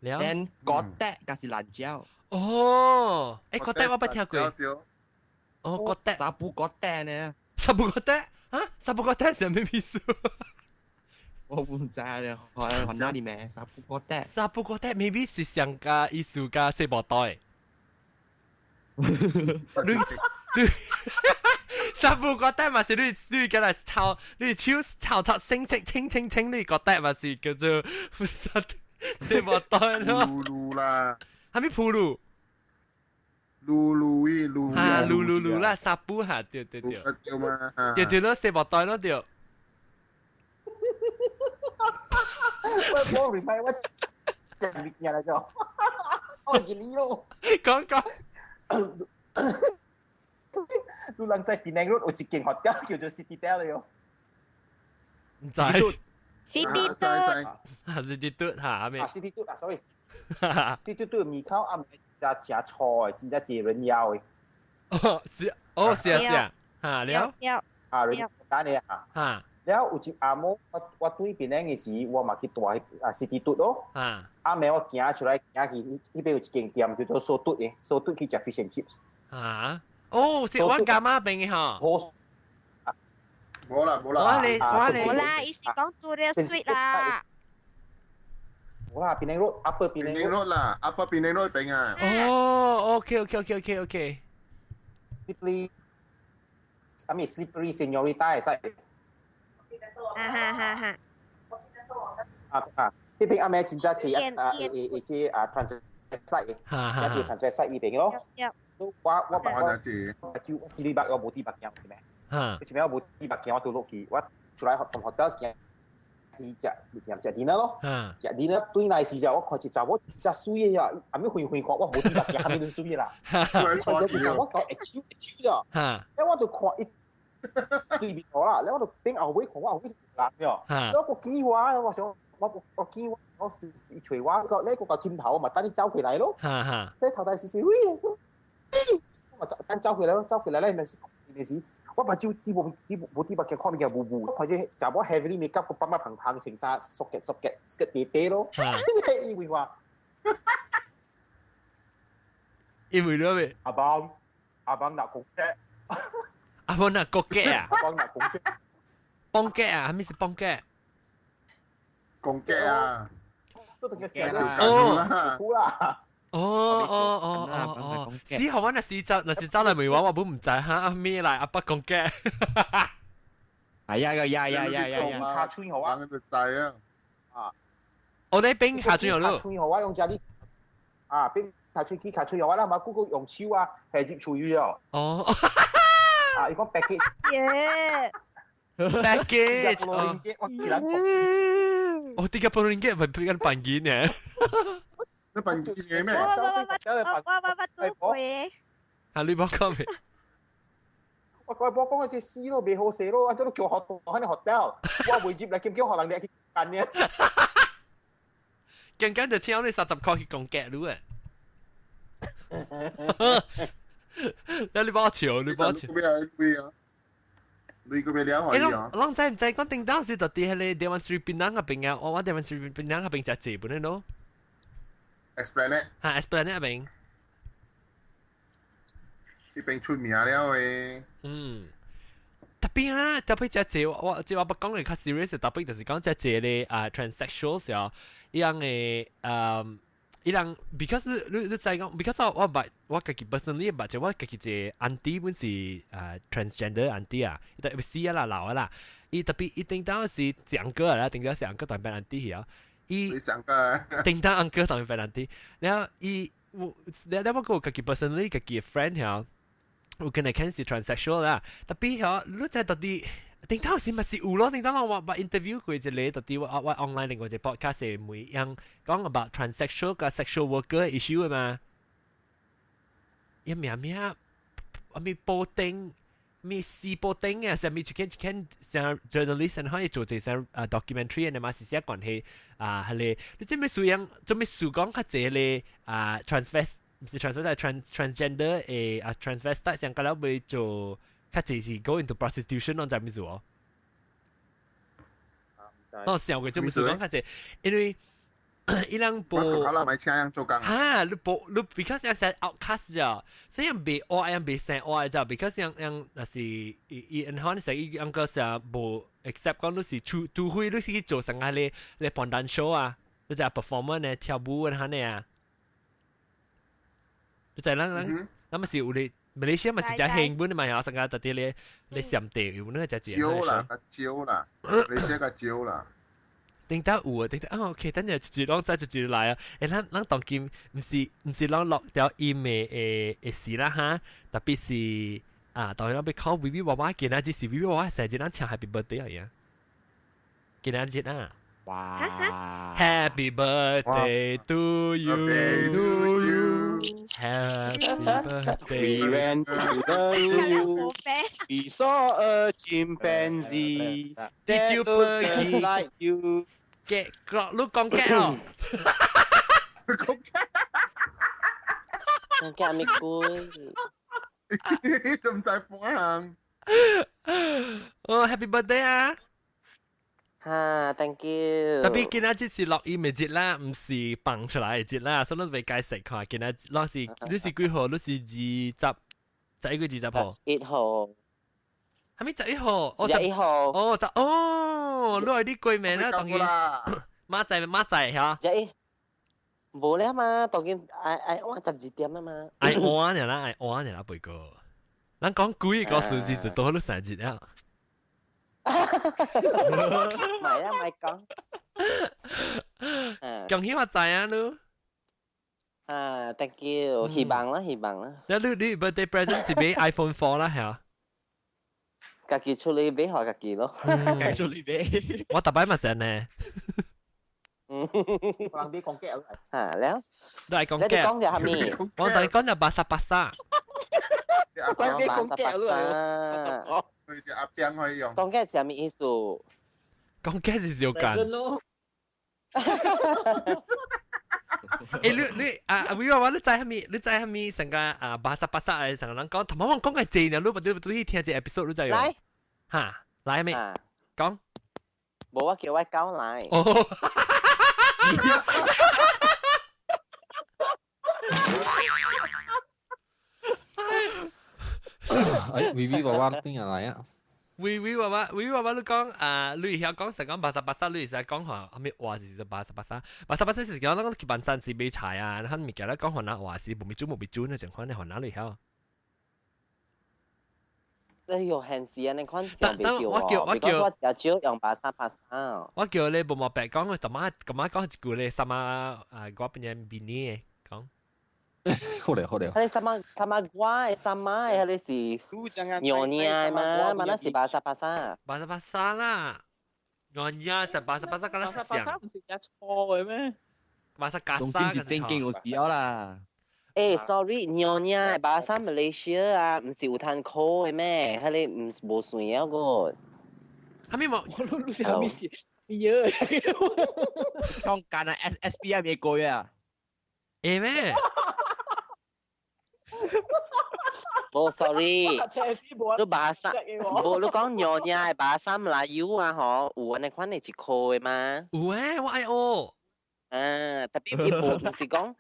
然講的嗰是辣椒。哦，欸，講的我捌聽過。哦，講的。沙布講的呢？沙布講的啊？沙布講的是咩意思？我唔知啊，我我哪裡咩？沙布果袋。沙布果袋 maybe 是上加意思加細布袋。你你沙布果袋嘛是你你過來抄，你手抄抄清清清清清，你個袋嘛是叫做細布袋咯。嚕嚕啦。係咪鋪嚕？嚕嚕伊嚕。啊，嚕嚕嚕啦，沙布哈，對對對。對嘛。對對咯，細布袋咯對。我我 remind 我食物件來做。我記你咯。講講。你人在檳城 Road 有一間 hotel 叫做 City 了。唔知。 City 嘟。City 嘟嚇咩？啊，City 嘟啊，sorry。City 嘟面口暗只食錯的，真正濟人妖的。哦，是，哦，是啊，是啊，嚇了。啊，人等你啊。嚇。了有一阿某，我對檳城的時，我嘛去住啊 City 嘟咯。阿暝我行出來行去，彼邊有一間店叫做蘇嘟的，蘇嘟去食 fish and chips。嚇！哦，是我家媽邊的嗬。冇啦冇啦。我嚟我嚟。冇啦，伊是講做了 sweet 啦。冇啦，檳城 Road Upper 檳城 Road 啦，Upper 檳城 Road 邊啊。哦，OK。 Slippery，I mean Slippery Señorita 會使。啊哈哈哈！啊啊！呢邊阿妹真正濟啊誒誒這啊 transvestite 嘅，一隻 transvestite 呢邊咯。我我我就四禮拜我無佇目鏡是咩？前面我無佇目鏡，我拄落去，我出來從學校行去食物件食 dinner 咯。食 dinner 對來時就我看一查某真媠的呀，阿妹遠遠看我無戴目鏡，啥物都媠啦。我講會手會手啦。了我就看伊對面我啦，了我就變後尾看我後尾人了。了我見我，我想我見我我伊揣我，個咧個個鏡頭嘛，等你走過來咯。你頭大時時喂，我就等走過來咯，走過來咧咪是咪是，我目睭啲無啲無啲目鏡看物件霧霧，看這查某 heavily make up 個斑斑胖胖，穿衫縮嘅縮嘅縮嘅短短咯。以為話，因為咩？阿邦阿邦若講嘅，阿邦若講嘅啊？阿邦若講嘅，幫嘅啊？係咪是幫嘅？講嘅啊！哦，啦。哦哦哦哦哦，是好，我若是走，若是走來問我，我本唔知哈，阿咩來阿伯講嘅。係呀個呀呀呀呀呀！卡村好啊，就知啊。啊，我哋邊卡村有咯。卡村好啊，用這裡啊，邊卡村去卡村有啊，啦嘛，嗰個用手啊，係接廚餘了。哦。啊，伊講 package。耶。 package。哦，30 ringgit 咪比較便宜呢。你便宜嘅咩？我我我我我我做過。啊，你冇講咩？我講我講這死咯，袂好勢咯，啊，這都叫學學喺學掉，我未接來兼叫學人哋去幹呢。更加就請你30塊去講價路啊！那你幫我笑，你幫我笑。你個咩料可以啊？攏知唔知？講頂當時就佇彼個台灣水檳榔那邊啊，我台灣水檳榔那邊食濟本咯。 Esplanade 嚇，Esplanade 那邊。呢邊出名了誒。嗯。特別啊，特別只濟我這我不講嘅較 serious，特別就是講只濟咧啊 transsexual 時候，伊樣嘅伊人 because 你知講，because 我捌我家己 personally 捌就我家己一個 auntie 本是啊 transgender auntie 啊，伊特別死啊啦老啊啦，伊特別伊頂當是 uncle 啦，頂當是 uncle 當變 auntie 啊，伊頂當 uncle 當變 auntie，然後伊我你你我個家己 personally 家己 friend 嚇，有可能看是 transsexual 啦，特別嚇你知到底。頂頭是咪是有咯？頂頭我我 interview 過一個，到底我 online 另外一個 podcast 係每樣講 about transsexual 佮 sexual worker issue 的嘛。伊名名，啊咪布丁，咪四布丁啊，上面一間一間像 journalist 可以做這些啊 documentary 的嘛，是寫關係啊，係咧，你這咩數樣，做咩數講較濟咧啊 transvest 毋是 transvestite transgender 的啊 transvestite 上個了會做。較濟是 go into prostitution，攏知咩事哦？我想過做咩事講較濟，因為伊人無。我啦，買請人做工。哈，你無你 because 人是 outcast 咋，所以人袂愛，人袂生愛咋，because 人人若是伊伊人可能是伊人個是無 accept 講你是除非你是去做啥個咧咧防彈 show 啊，你就 performer 呢跳舞啊呢啊，你就咱咱咱咪是有咧。馬來西亞咪是只興本嘛，有成個特啲咧咧上地有那個只少啦，較少啦，馬來西亞較少啦。頂得有啊，頂得啊，OK，等陣一攏再一一來啊。欸，咱當今毋是攏落掉音的的的事啦哈，特別是啊，當然欲考 B B 娃娃，今仔日是 B B 娃娃生日，咱唱 Happy Birthday 啊，今仔日啊。哇！Happy birthday to you. To you. Happy birthday. We went to the zoo. We saw a chimpanzee. Did you just like you? 嘅，你講嘅哦。講嘅。講嘅咪攰。都唔知放行。哦，Happy birthday 啊！哈，thank you。特別今仔日是錄音嘅節啦，唔是放出來嘅節啦，所以你未解釋看。今仔日是你是幾號？你是20，11月20號。一號。係咪11號？哦，11號。哦，就哦，你係啲貴名啦，當然。馬仔馬仔嚇。11。無咧嘛，當然愛愛晚12點啊嘛。愛晚嘅啦，愛晚嘅啦，背哥。咱講幾個數字就到你生日啦。唔係啊，唔係講。恭喜發財啊，你！啊，thank you，希望啦，希望啦。那你 birthday present 是買 iPhone 4啦，係啊？家己出嚟買，予家己咯。家己出嚟買。我逐擺嘛成呢。人啲講嘅啊，了。你係講嘅。你講嘅係咪？我同你講就八十八沙。講嘅講嘅咯，佢隻阿餅可以用。講嘅係咩意思？講嘅是小間。欸，你啊，威娃娃，你知係咪？你知係咪？成個啊，八十八沙嘅成個人講，同埋我講嘅字呢，你不你去聽這 episode 你知來。嚇，來未？講。無，我叫我狗來。哦。哎，微微娃娃邊人來啊？微微娃娃，微微娃娃，你講啊，你會曉講成講八十八沙，你會使講下，啥物話是八十八沙？八十八沙是講咱去辦山是買菜啊，咱物件咧講番仔話是無咪煮無咪煮，那情款咧番仔你曉？哎呦，現時啊，你看上袂叫我叫我叫我食少用八三八三。我叫你無毛白講，我頭媽咁媽講一句咧，什麼啊？我邊人邊呢講？好咧好咧。佢哋什麼什麼瓜的什麼的，佢哋是牛奶嘛，嘛那是八三八三。八三八三啦，牛奶是八三八三，八三八三唔是食錯嘅咩？八三加總之是正經有事啦。欸，sorry，牛奶八三馬來西亞啊，唔是有攤苦嘅咩？佢哋唔無算啊個。係咪冇？我都唔知係咩事，咩嘢？講緊啊，S S B 係咩過啊？會咩？無，sorry，你巴沙，無你講娘娘的巴沙馬來油啊吼，有按呢款的一箍的嗎？有誒，我愛學。啊，特別伊無毋是講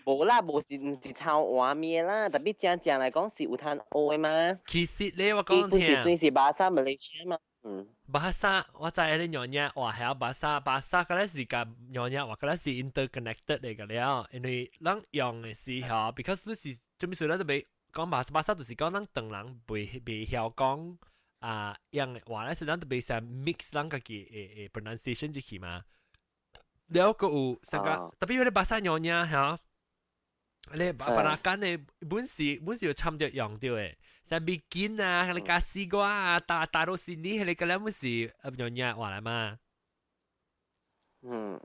無啦，無是毋是抄畫面啦，特別正正來講是有通學的嗎？其實咧，我講聽，伊不是算是巴沙馬來西亞嗎？嗯。巴沙，我知你娘娘話係巴沙，巴沙嗰咧是甲娘娘話嗰咧是 interconnected 嚟個了，因為咱用的時候，because 你是做咩事咱都袂講巴沙，巴沙就是講咱唐人袂曉講啊用的話咧，是咱都袂使 mix 咱家己的 pronunciation 入去嘛。了閣有成個，特別迄個巴沙娘娘嚇。你巴拉干的本是有參著用著的，像米筋啊，迄個加西瓜啊，大大多是你迄個個本是娘娘話來嘛。嗯。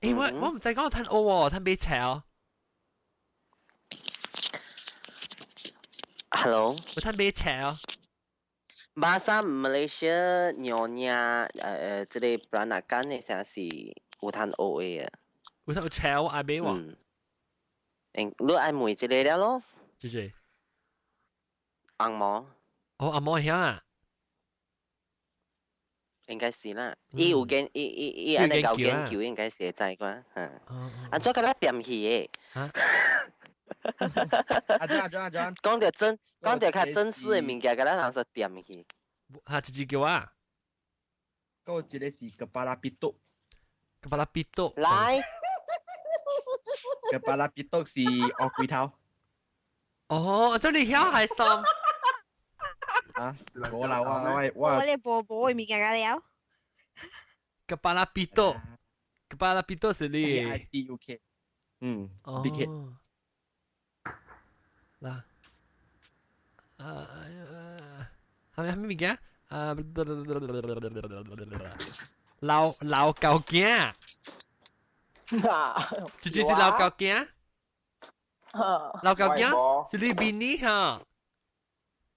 欸，我毋知講趁學喎，趁買菜哦。 Hello。我趁買菜哦。巴沙馬來西亞娘娘，這個布蘭干的啥是有通學的。有通學菜我愛買喎。你愛問一個了咯？就是紅毛。哦，紅毛曉啊？應該是啦，伊有研，伊伊伊按呢搞研究，應該是會知啩，嚇。按怎佮咱變去的？阿張阿張阿張，講著真，講著較正式的物件，佮咱人說掂去。嚇，一句叫啊？嗰個一個是個巴拉比多，個巴拉比多。來。個巴拉比多是烏龜頭。哦，這你曉還心？啊，無啦，我我你婆婆的物件了。個巴拉比多，個巴拉比多是你。 I D U K。嗯。哦。 B K。嗱，啊，係咪係咩物件？啊，老老舊囝，就是老舊囝，老舊囝是你 bini 哈？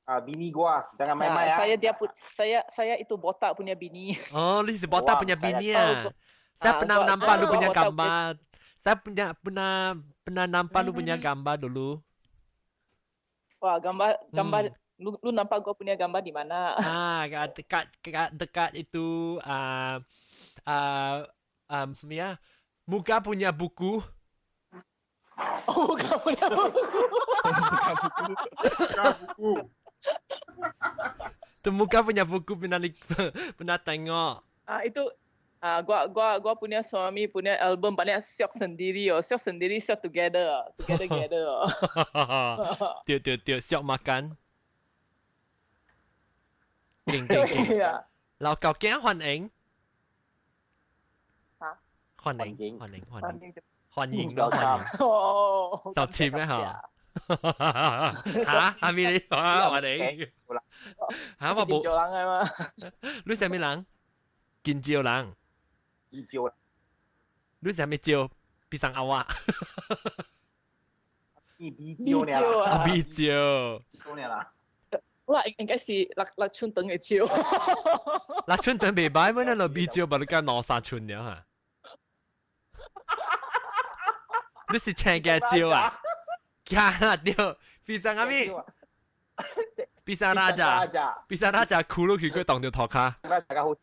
啊，bini gua, jangan main-main ah. Saya dia pun saya saya itu botak punya bini. Oh, 你是 botak punya bini ah. Saya pernah nampak lu punya gambar. Saya punya pernah pernah nampak lu punya gambar dulu. Wah, gambar gambar lu lu nampak gua punya gambar di mana? Ah, dekat dekat dekat itu ah ah ya, muka punya buku. Oh, muka punya buku. Muka buku. Tu muka punya buku pernah pernah tengok. Ah, itu ah, gua gua gua punya suami punya album banyak syok sendiri oh, syok sendiri, syok together, together together. 對對對，syok makan。勁勁勁！老舊囝歡迎。嚇？歡迎歡迎歡迎歡迎咯歡迎。哦。就簽咩嚇？嚇？阿咪你啊？我哋嚇我冇。做人啊嘛？你係咩人？見招人。見招。你係咩招？pisang awak。比招呢？啊，比招。招呢啦。我應該是六六寸長嘅蕉。六寸長袂歹，乜那比蕉把你加兩三寸了嚇。你是青嘅蕉啊？加啦對，pisang 阿咪？pisang raja，pisang raja 哭落去佢當條頭卡。大家好。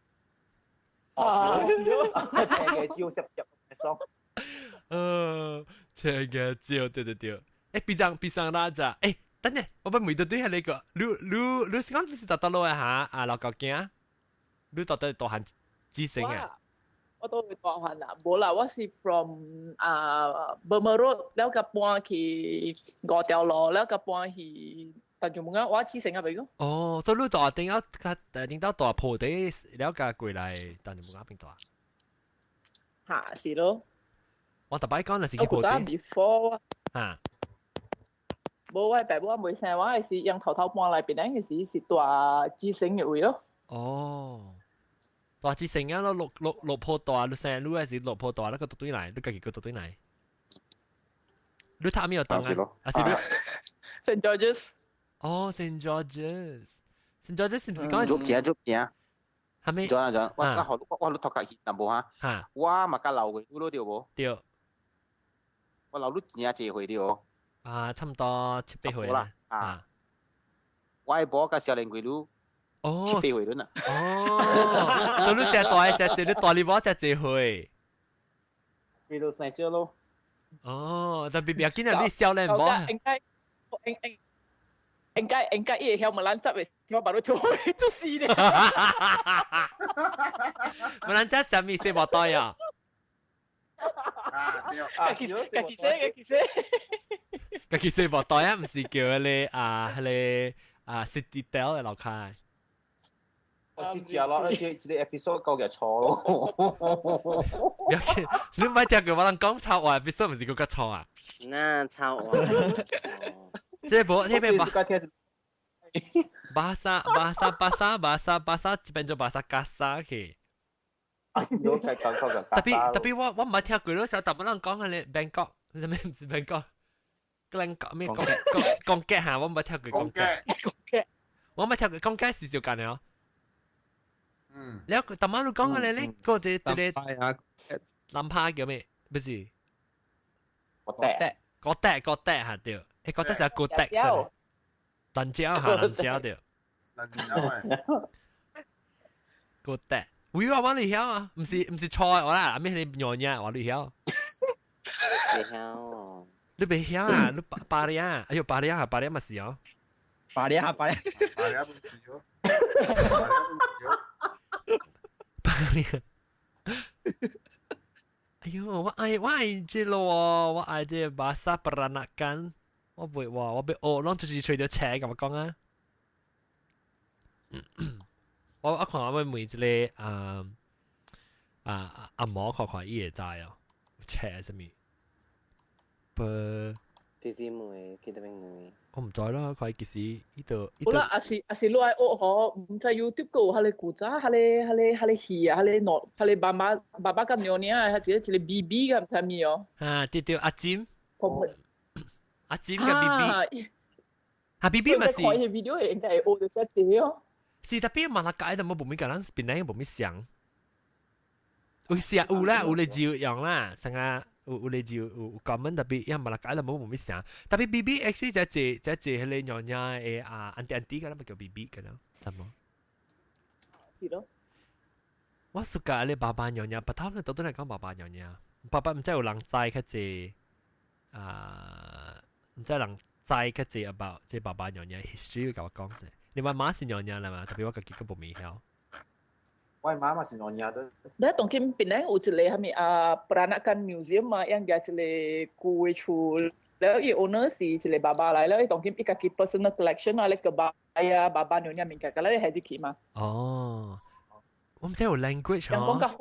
哦，青嘅蕉濕濕嘅爽。青嘅蕉，對對對。誒，pisang pisang raja，誒。等陣，我不問到對係你個，你你你是講你是到倒落嚇？啊，老舊囝，你到底大漢幾歲啊？我都會大漢啦，無啦，我是 from 啊 Burma Road，了個搬去五條路，了個搬去大眾門啊，我起成啊，咪講。哦，所以你大頂啊，頂到大破地了個過來大眾門啊邊度啊？嚇，是咯。我特擺講就是去破地。我 before 嚇。無，我爸母我未生，我係是用頭頭搬來檳城嘅時是大支城嘅位咯。哦，大支城啊，咯六六六破大，你生你係是六破大，你個獨對來，你家己個獨對來。你讀咩學堂啊？啊是你 Saint George's。哦，Saint George's，Saint George's 是唔是講？足正足正。係咪？咗咗，我剛好我我讀較熱淡薄哈。我嘛較老過你咯對無？對。我老你真濟歲對無？啊，差唔多七八歲啦。啊，我係無甲少年過你，哦，七八歲啦。哦，你只大只隻，你大你無只濟歲。幾多歲少咯？哦，特別別緊啊！你少年無？應該應應應該應該伊會曉問咱執的，我把你做做事咧。問咱執啥物洗無袋啊？家己家己洗，家己洗。家己洗無袋啊，毋是叫彼個啊，彼個啊 City Tel 的樓跤。我知食咯，而且這個 episode 夠嘅錯咯。不要緊，你毋捌聽過我人講臭話 episode 毋是閣較錯啊？那臭話。這無，這邊bahasa bahasa bahasa bahasa bahasa 變做 bahasa kasar 去。特別特別我我毋捌聽過咯，時候逐擺人講彼個 Bangkok，啥物毋是 Bangkok，講講咩講講講嘅嚇，我毋捌聽過講嘅。我毋捌聽過講嘅是就間了。嗯。了，逐擺你講彼個咧，個一一個南派叫咩？不是。國德。國德國德嚇對，誒國德是國德。辣椒嚇，辣椒對。辣椒誒。國德。會話我你曉啊？毋是毋是錯我啦，阿咩你娘娘我你曉。袂曉。你袂曉啊？你巴巴里啊？哎喲，巴里啊，巴里嘛是哦。巴里啊，巴里。巴里不是哦。巴里。哎喲，我愛我愛這個喎，我愛這個 bahasa peranakan，我袂話，我欲學，攏就是揣著冊共我講啊。我我看我欲問一個啊啊阿嬷看看伊會知哦，冊啥物？不，直接問，記得邊問？我唔知啦，佢其實呢度。好啦，阿是你愛學嗬，唔知 YouTube 個有彼個古早，彼個戲啊，彼個喏，彼個爸爸爸爸佮娘娘啊，一個一個 BB 佮毋知物哦。啊，對對，阿金。阿金佮 BB。啊 BB 嘛是。看彼 video 應該會學著遮濟哦。是特別馬來解都冇無咪個人，檳榔無咪想。有時有啦，有咧就用啦，成個。有咧就有 comment 特別，因馬來解都冇無咪想。特別 BB actually 就係就係彼個娘娘的啊，auntie auntie 個啦，咪叫 BB 個啦，怎麼？是咯。我暑假咧爸爸娘娘，白頭咧都都嚟講爸爸娘娘，爸爸毋知有人知較濟啊，毋知人知較濟 about 這爸爸娘娘 history 共我講者。你媽媽是娘娘啦嘛？特別我家己閣無咪曉。我媽媽是娘娘的。你當今檳城有一個啥物啊，Peranakan Museum 嘛，樣個一個舊的厝，了伊 owner 是一個爸爸來，了伊當今伊家己 personal collection 啊，咧個爸啊爸爸娘娘物件，佮咧係入去嘛。哦，我毋知有 language 人講較好，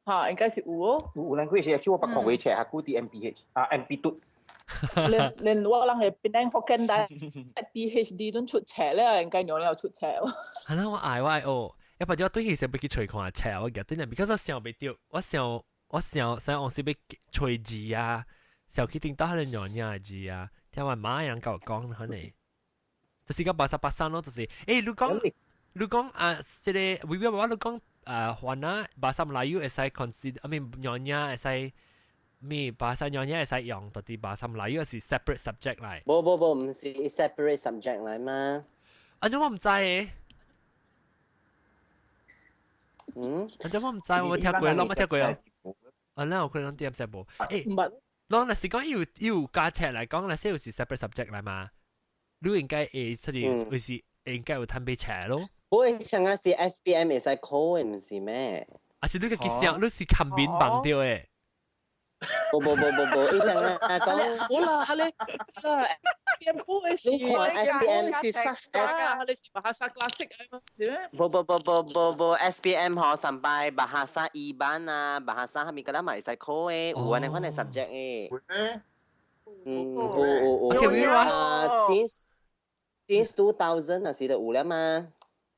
嚇應該是有哦。有 language 是我捌看過冊，下古啲 MPH 啊 MP 嘟。連我人係檳城福建大 PhD 都出冊咧，應該娘娘出冊。係啦，我愛我愛學。一或者我對起時欲去揣看冊，我記得，because 我想袂著，我想往時欲揣字啊，想去頂到彼個娘娘的字啊，聽我媽人共我講可能，就是個 bahasa 83咯，就是，你講啊，這個微微我你講啊，番仔 bahasa Melayu 會使 consider，I mean 娘娘會使，咩 bahasa 娘娘會使用，到底 bahasa Melayu 是 separate subject 來。無無無，毋是 separate subject 來嘛？按怎我毋知的。嗯，按怎我毋知，我聽過，攏無聽過啊。啊，咱有可能點識無？攏若是講有加冊來講，若是有是 separate subject 來嘛？你應該會出是會是應該有趁買冊咯。我上個是 SPM 會使考的，毋是咩？啊是你家己想，你是看面望著的。無無無無無，伊上個講。好啦，哈咧，啦，SPM 考的是 SPM 是 sastra，哈咧是 bahasa klasik 啊嘛，是咩？無無無無無無 SPM 嗬，上擺 bahasa Iban 啊，bahasa 啥物個咱嘛會使考的，有按呢款的 subject 的。嗯，有有有。啊，since 2000 那時就有了嘛。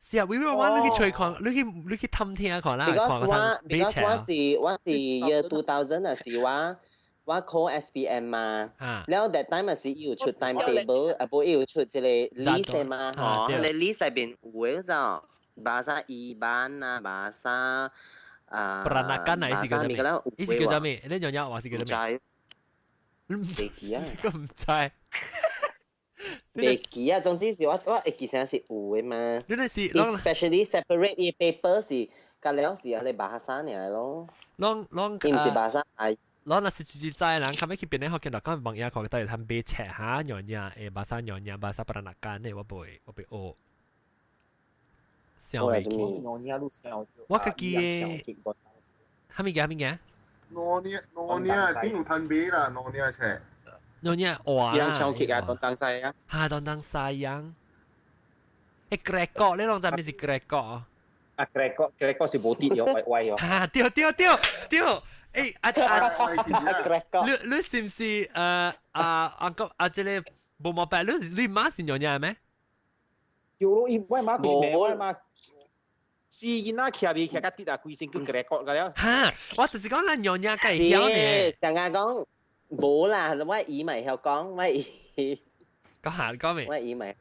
是啊，微微我你去揣看，你去探聽看啦。 Because 我 because 我是 year 2000 那時我考 SPM 嘛，了 that time 那時伊有出 timetable，啊無伊有出這個 list 嘛，吼，彼個 list 內面有的就 bahasa Iban 啊，bahasa 啊 Peranakan 啊，伊是叫做咩？伊是叫做咩？你娘娘話是叫做咩？袂記啊，佢毋知。袂記啊，總之是我會記成是有的嘛。你那是 especially separate 伊 paper 是，隔了是彼個 bahasa 爾咯。攏攏伊毋是 bahasa 啊。攏若是自知人，較尾去檳城學見到講網頁看到會通買冊哈，娘娘誒 bahasa 娘娘 bahasa Peranakan 的，我袂學。想袂起。我家己的。啥物件啥物件？娘娘娘娘頂有通買啦，娘娘冊。娘娘哇！樣唱劇啊，當當西啊。哈，當當西洋。kerekok，你攏知咩是 kerekok 啊？啊，kerekok，kerekok 是無跌哦，歪歪哦。哈，對對對對，啊啊，你是毋是啊阿哥啊？這個無毛白，你媽是娘娘咩？對咯，伊我媽佢名，我媽。是囡仔徛未徛甲跌啊，規身叫 kerekok 個了。哈，我就是講咱娘娘會曉呢。上下講無啦，我姨咪曉講，我姨。講下講未？我姨咪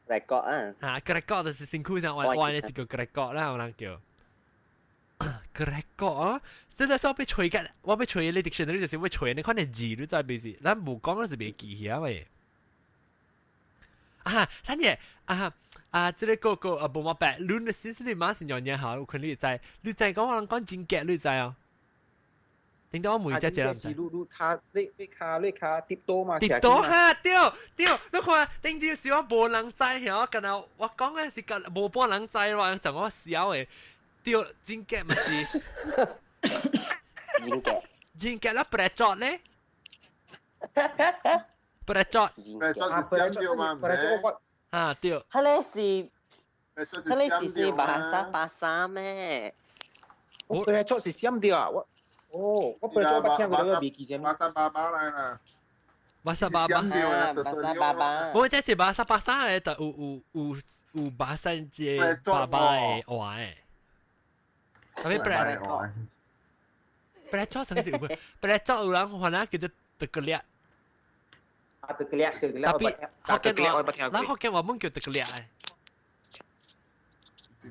kerekok 啊。嚇，kerekok 就是身軀上歪歪的是叫 kerekok 啦，有人叫。kerekok 啊！現在是我欲揣個，我欲揣你 dictionary 就是欲揣你看你字，你知未是？咱無講，咱是袂記起啊喂。啊，等下啊啊！這個個個啊，無毛白，你那先是你媽是娘娘好，有可能你知，你知講我人講真假，你知哦。頂到我問只只是你卡你卡跌多嘛？跌多哈對對，你看頂朝時我無人知曉，敢若我講的是甲無半人知話，就我笑的。對，真假嘛是。真假。真假啦，precot 咧。precot。 precot 是閃掉嘛？啊對。彼個是 bahasa 83咩？我 precot 是閃掉啊！我哦，我 precot 捌聽過，我未記者。巴沙爸爸來啦。Bahasa 爸爸。 Bahasa 爸爸。我這是 bahasa 巴沙的，就有巴山這爸爸的話的。特別本來做成是有，本來做有人可能叫做德格列。啊，德格列，德格列。特別福建話，咱福建話冇叫德格列的。這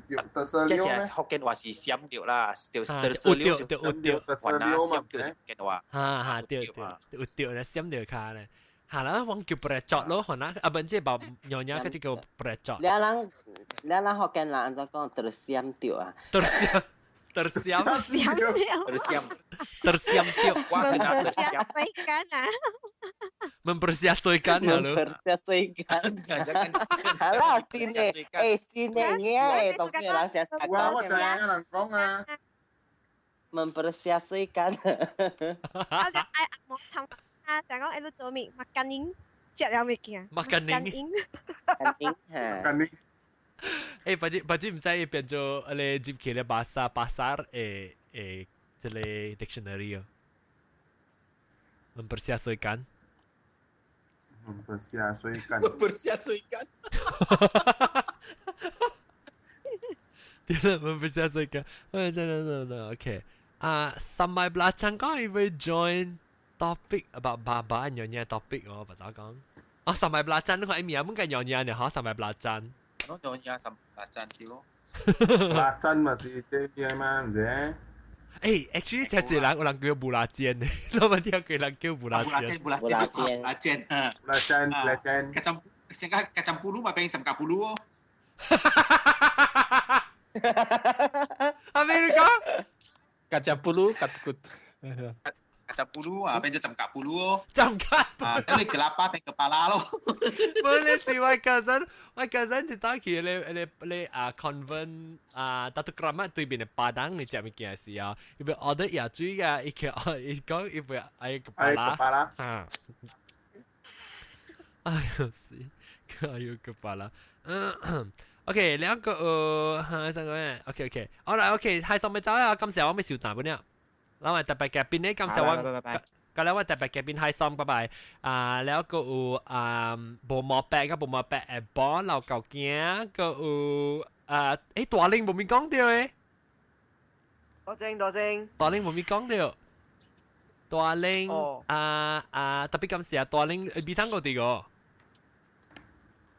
隻福建話是閃掉啦，就就有掉，有掉，雲南閃掉是福建話。哈哈，對對，有掉咧，閃掉卡咧。嚇啦，我叫白作咯，可能啊，唔知把娘娘嗰隻叫白作。你人福建人按怎講？就是閃掉啊。 tersiam tersiam tersiam 掉。 Mempersiapkan ah. Mempersiapkan ya lu. Mempersiapkan. 好啦，新的，新的嘢，當然人食我知影人講啊。 Mempersiapkan。我就愛阿毛參啊，就講你做咩？Makanin 食了物件。 Makanin。 Makanin 嚇。 Makanin。反正毋知伊變做你入去咧 bahasa pasar 這個 dictionary 哦。Mempersiapkan。 Mempersiapkan。 Mempersiapkan。對啦，mempersiapkan。喂，真真真真 OK。啊，sampai belacan 講伊會 join topic about 爸爸娘娘 topic 哦，唔知講。哦，sampai belacan 你看伊名本個娘娘呢，嗬，sampai belacan。攏娘娘 sambal belacan 對咯。 Belacan 嘛是這邊嘛，毋是？Actually 這一人有人叫布拉煎的，我冇聽過人叫布拉煎。布拉煎，布拉煎，布拉煎，布拉煎。 Kacang, sehingga kacang pulu 嘛變浸甲 pulu 哦。阿咩你講？ Kacang pulu kat kut. Kacang pulu 啊，變做浸甲 pulu 哦。浸甲啊，等你 kelapa 變 kepala 咯。無你是我 cousin，我 cousin 就打去你啊 convent 啊，Datuk Keramat 對面的巴當你食物件時候，伊欲 order 椰水㗎，伊叫伊講伊欲愛 kepala。啊。哎呦死，哎呦 kepala。OK，兩個嚇，三個咩？OK OK，好啦 OK，係上咪走啊！今時我咪笑大本了。咱話特別嘉賓呢，感謝我，咁咧我特別嘉賓開心，拜拜。啊，แล้วก็有啊，無毛白個無毛白會幫老舊囝，個有啊，大玲無咪講到誒。多正多正。大玲無咪講到。大玲啊啊，特別感謝大玲，未聽過這個。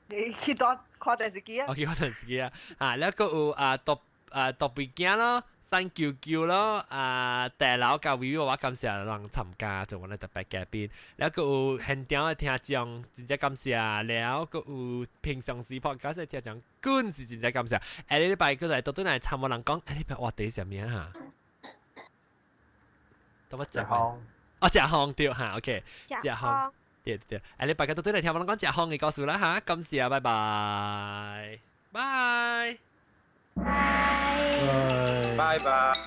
你去當看電視機啊？我去看電視機啊！啊，แล้วก็有啊，獨啊獨背鏡咯。新舅舅咯，啊，大佬甲維我感謝人參加做阮的特別嘉賓，了閣有現場的聽眾，真正感謝，了閣有平常時 podcast 的聽眾，更是真正感謝。下禮拜閣來倒轉來參我人講，下禮拜話題啥物哈？等我食飯。哦，食飯對哈，OK，食飯，對對。下禮拜閣倒轉來聽我人講食飯的故事啦哈，感謝，拜拜，拜。拜拜。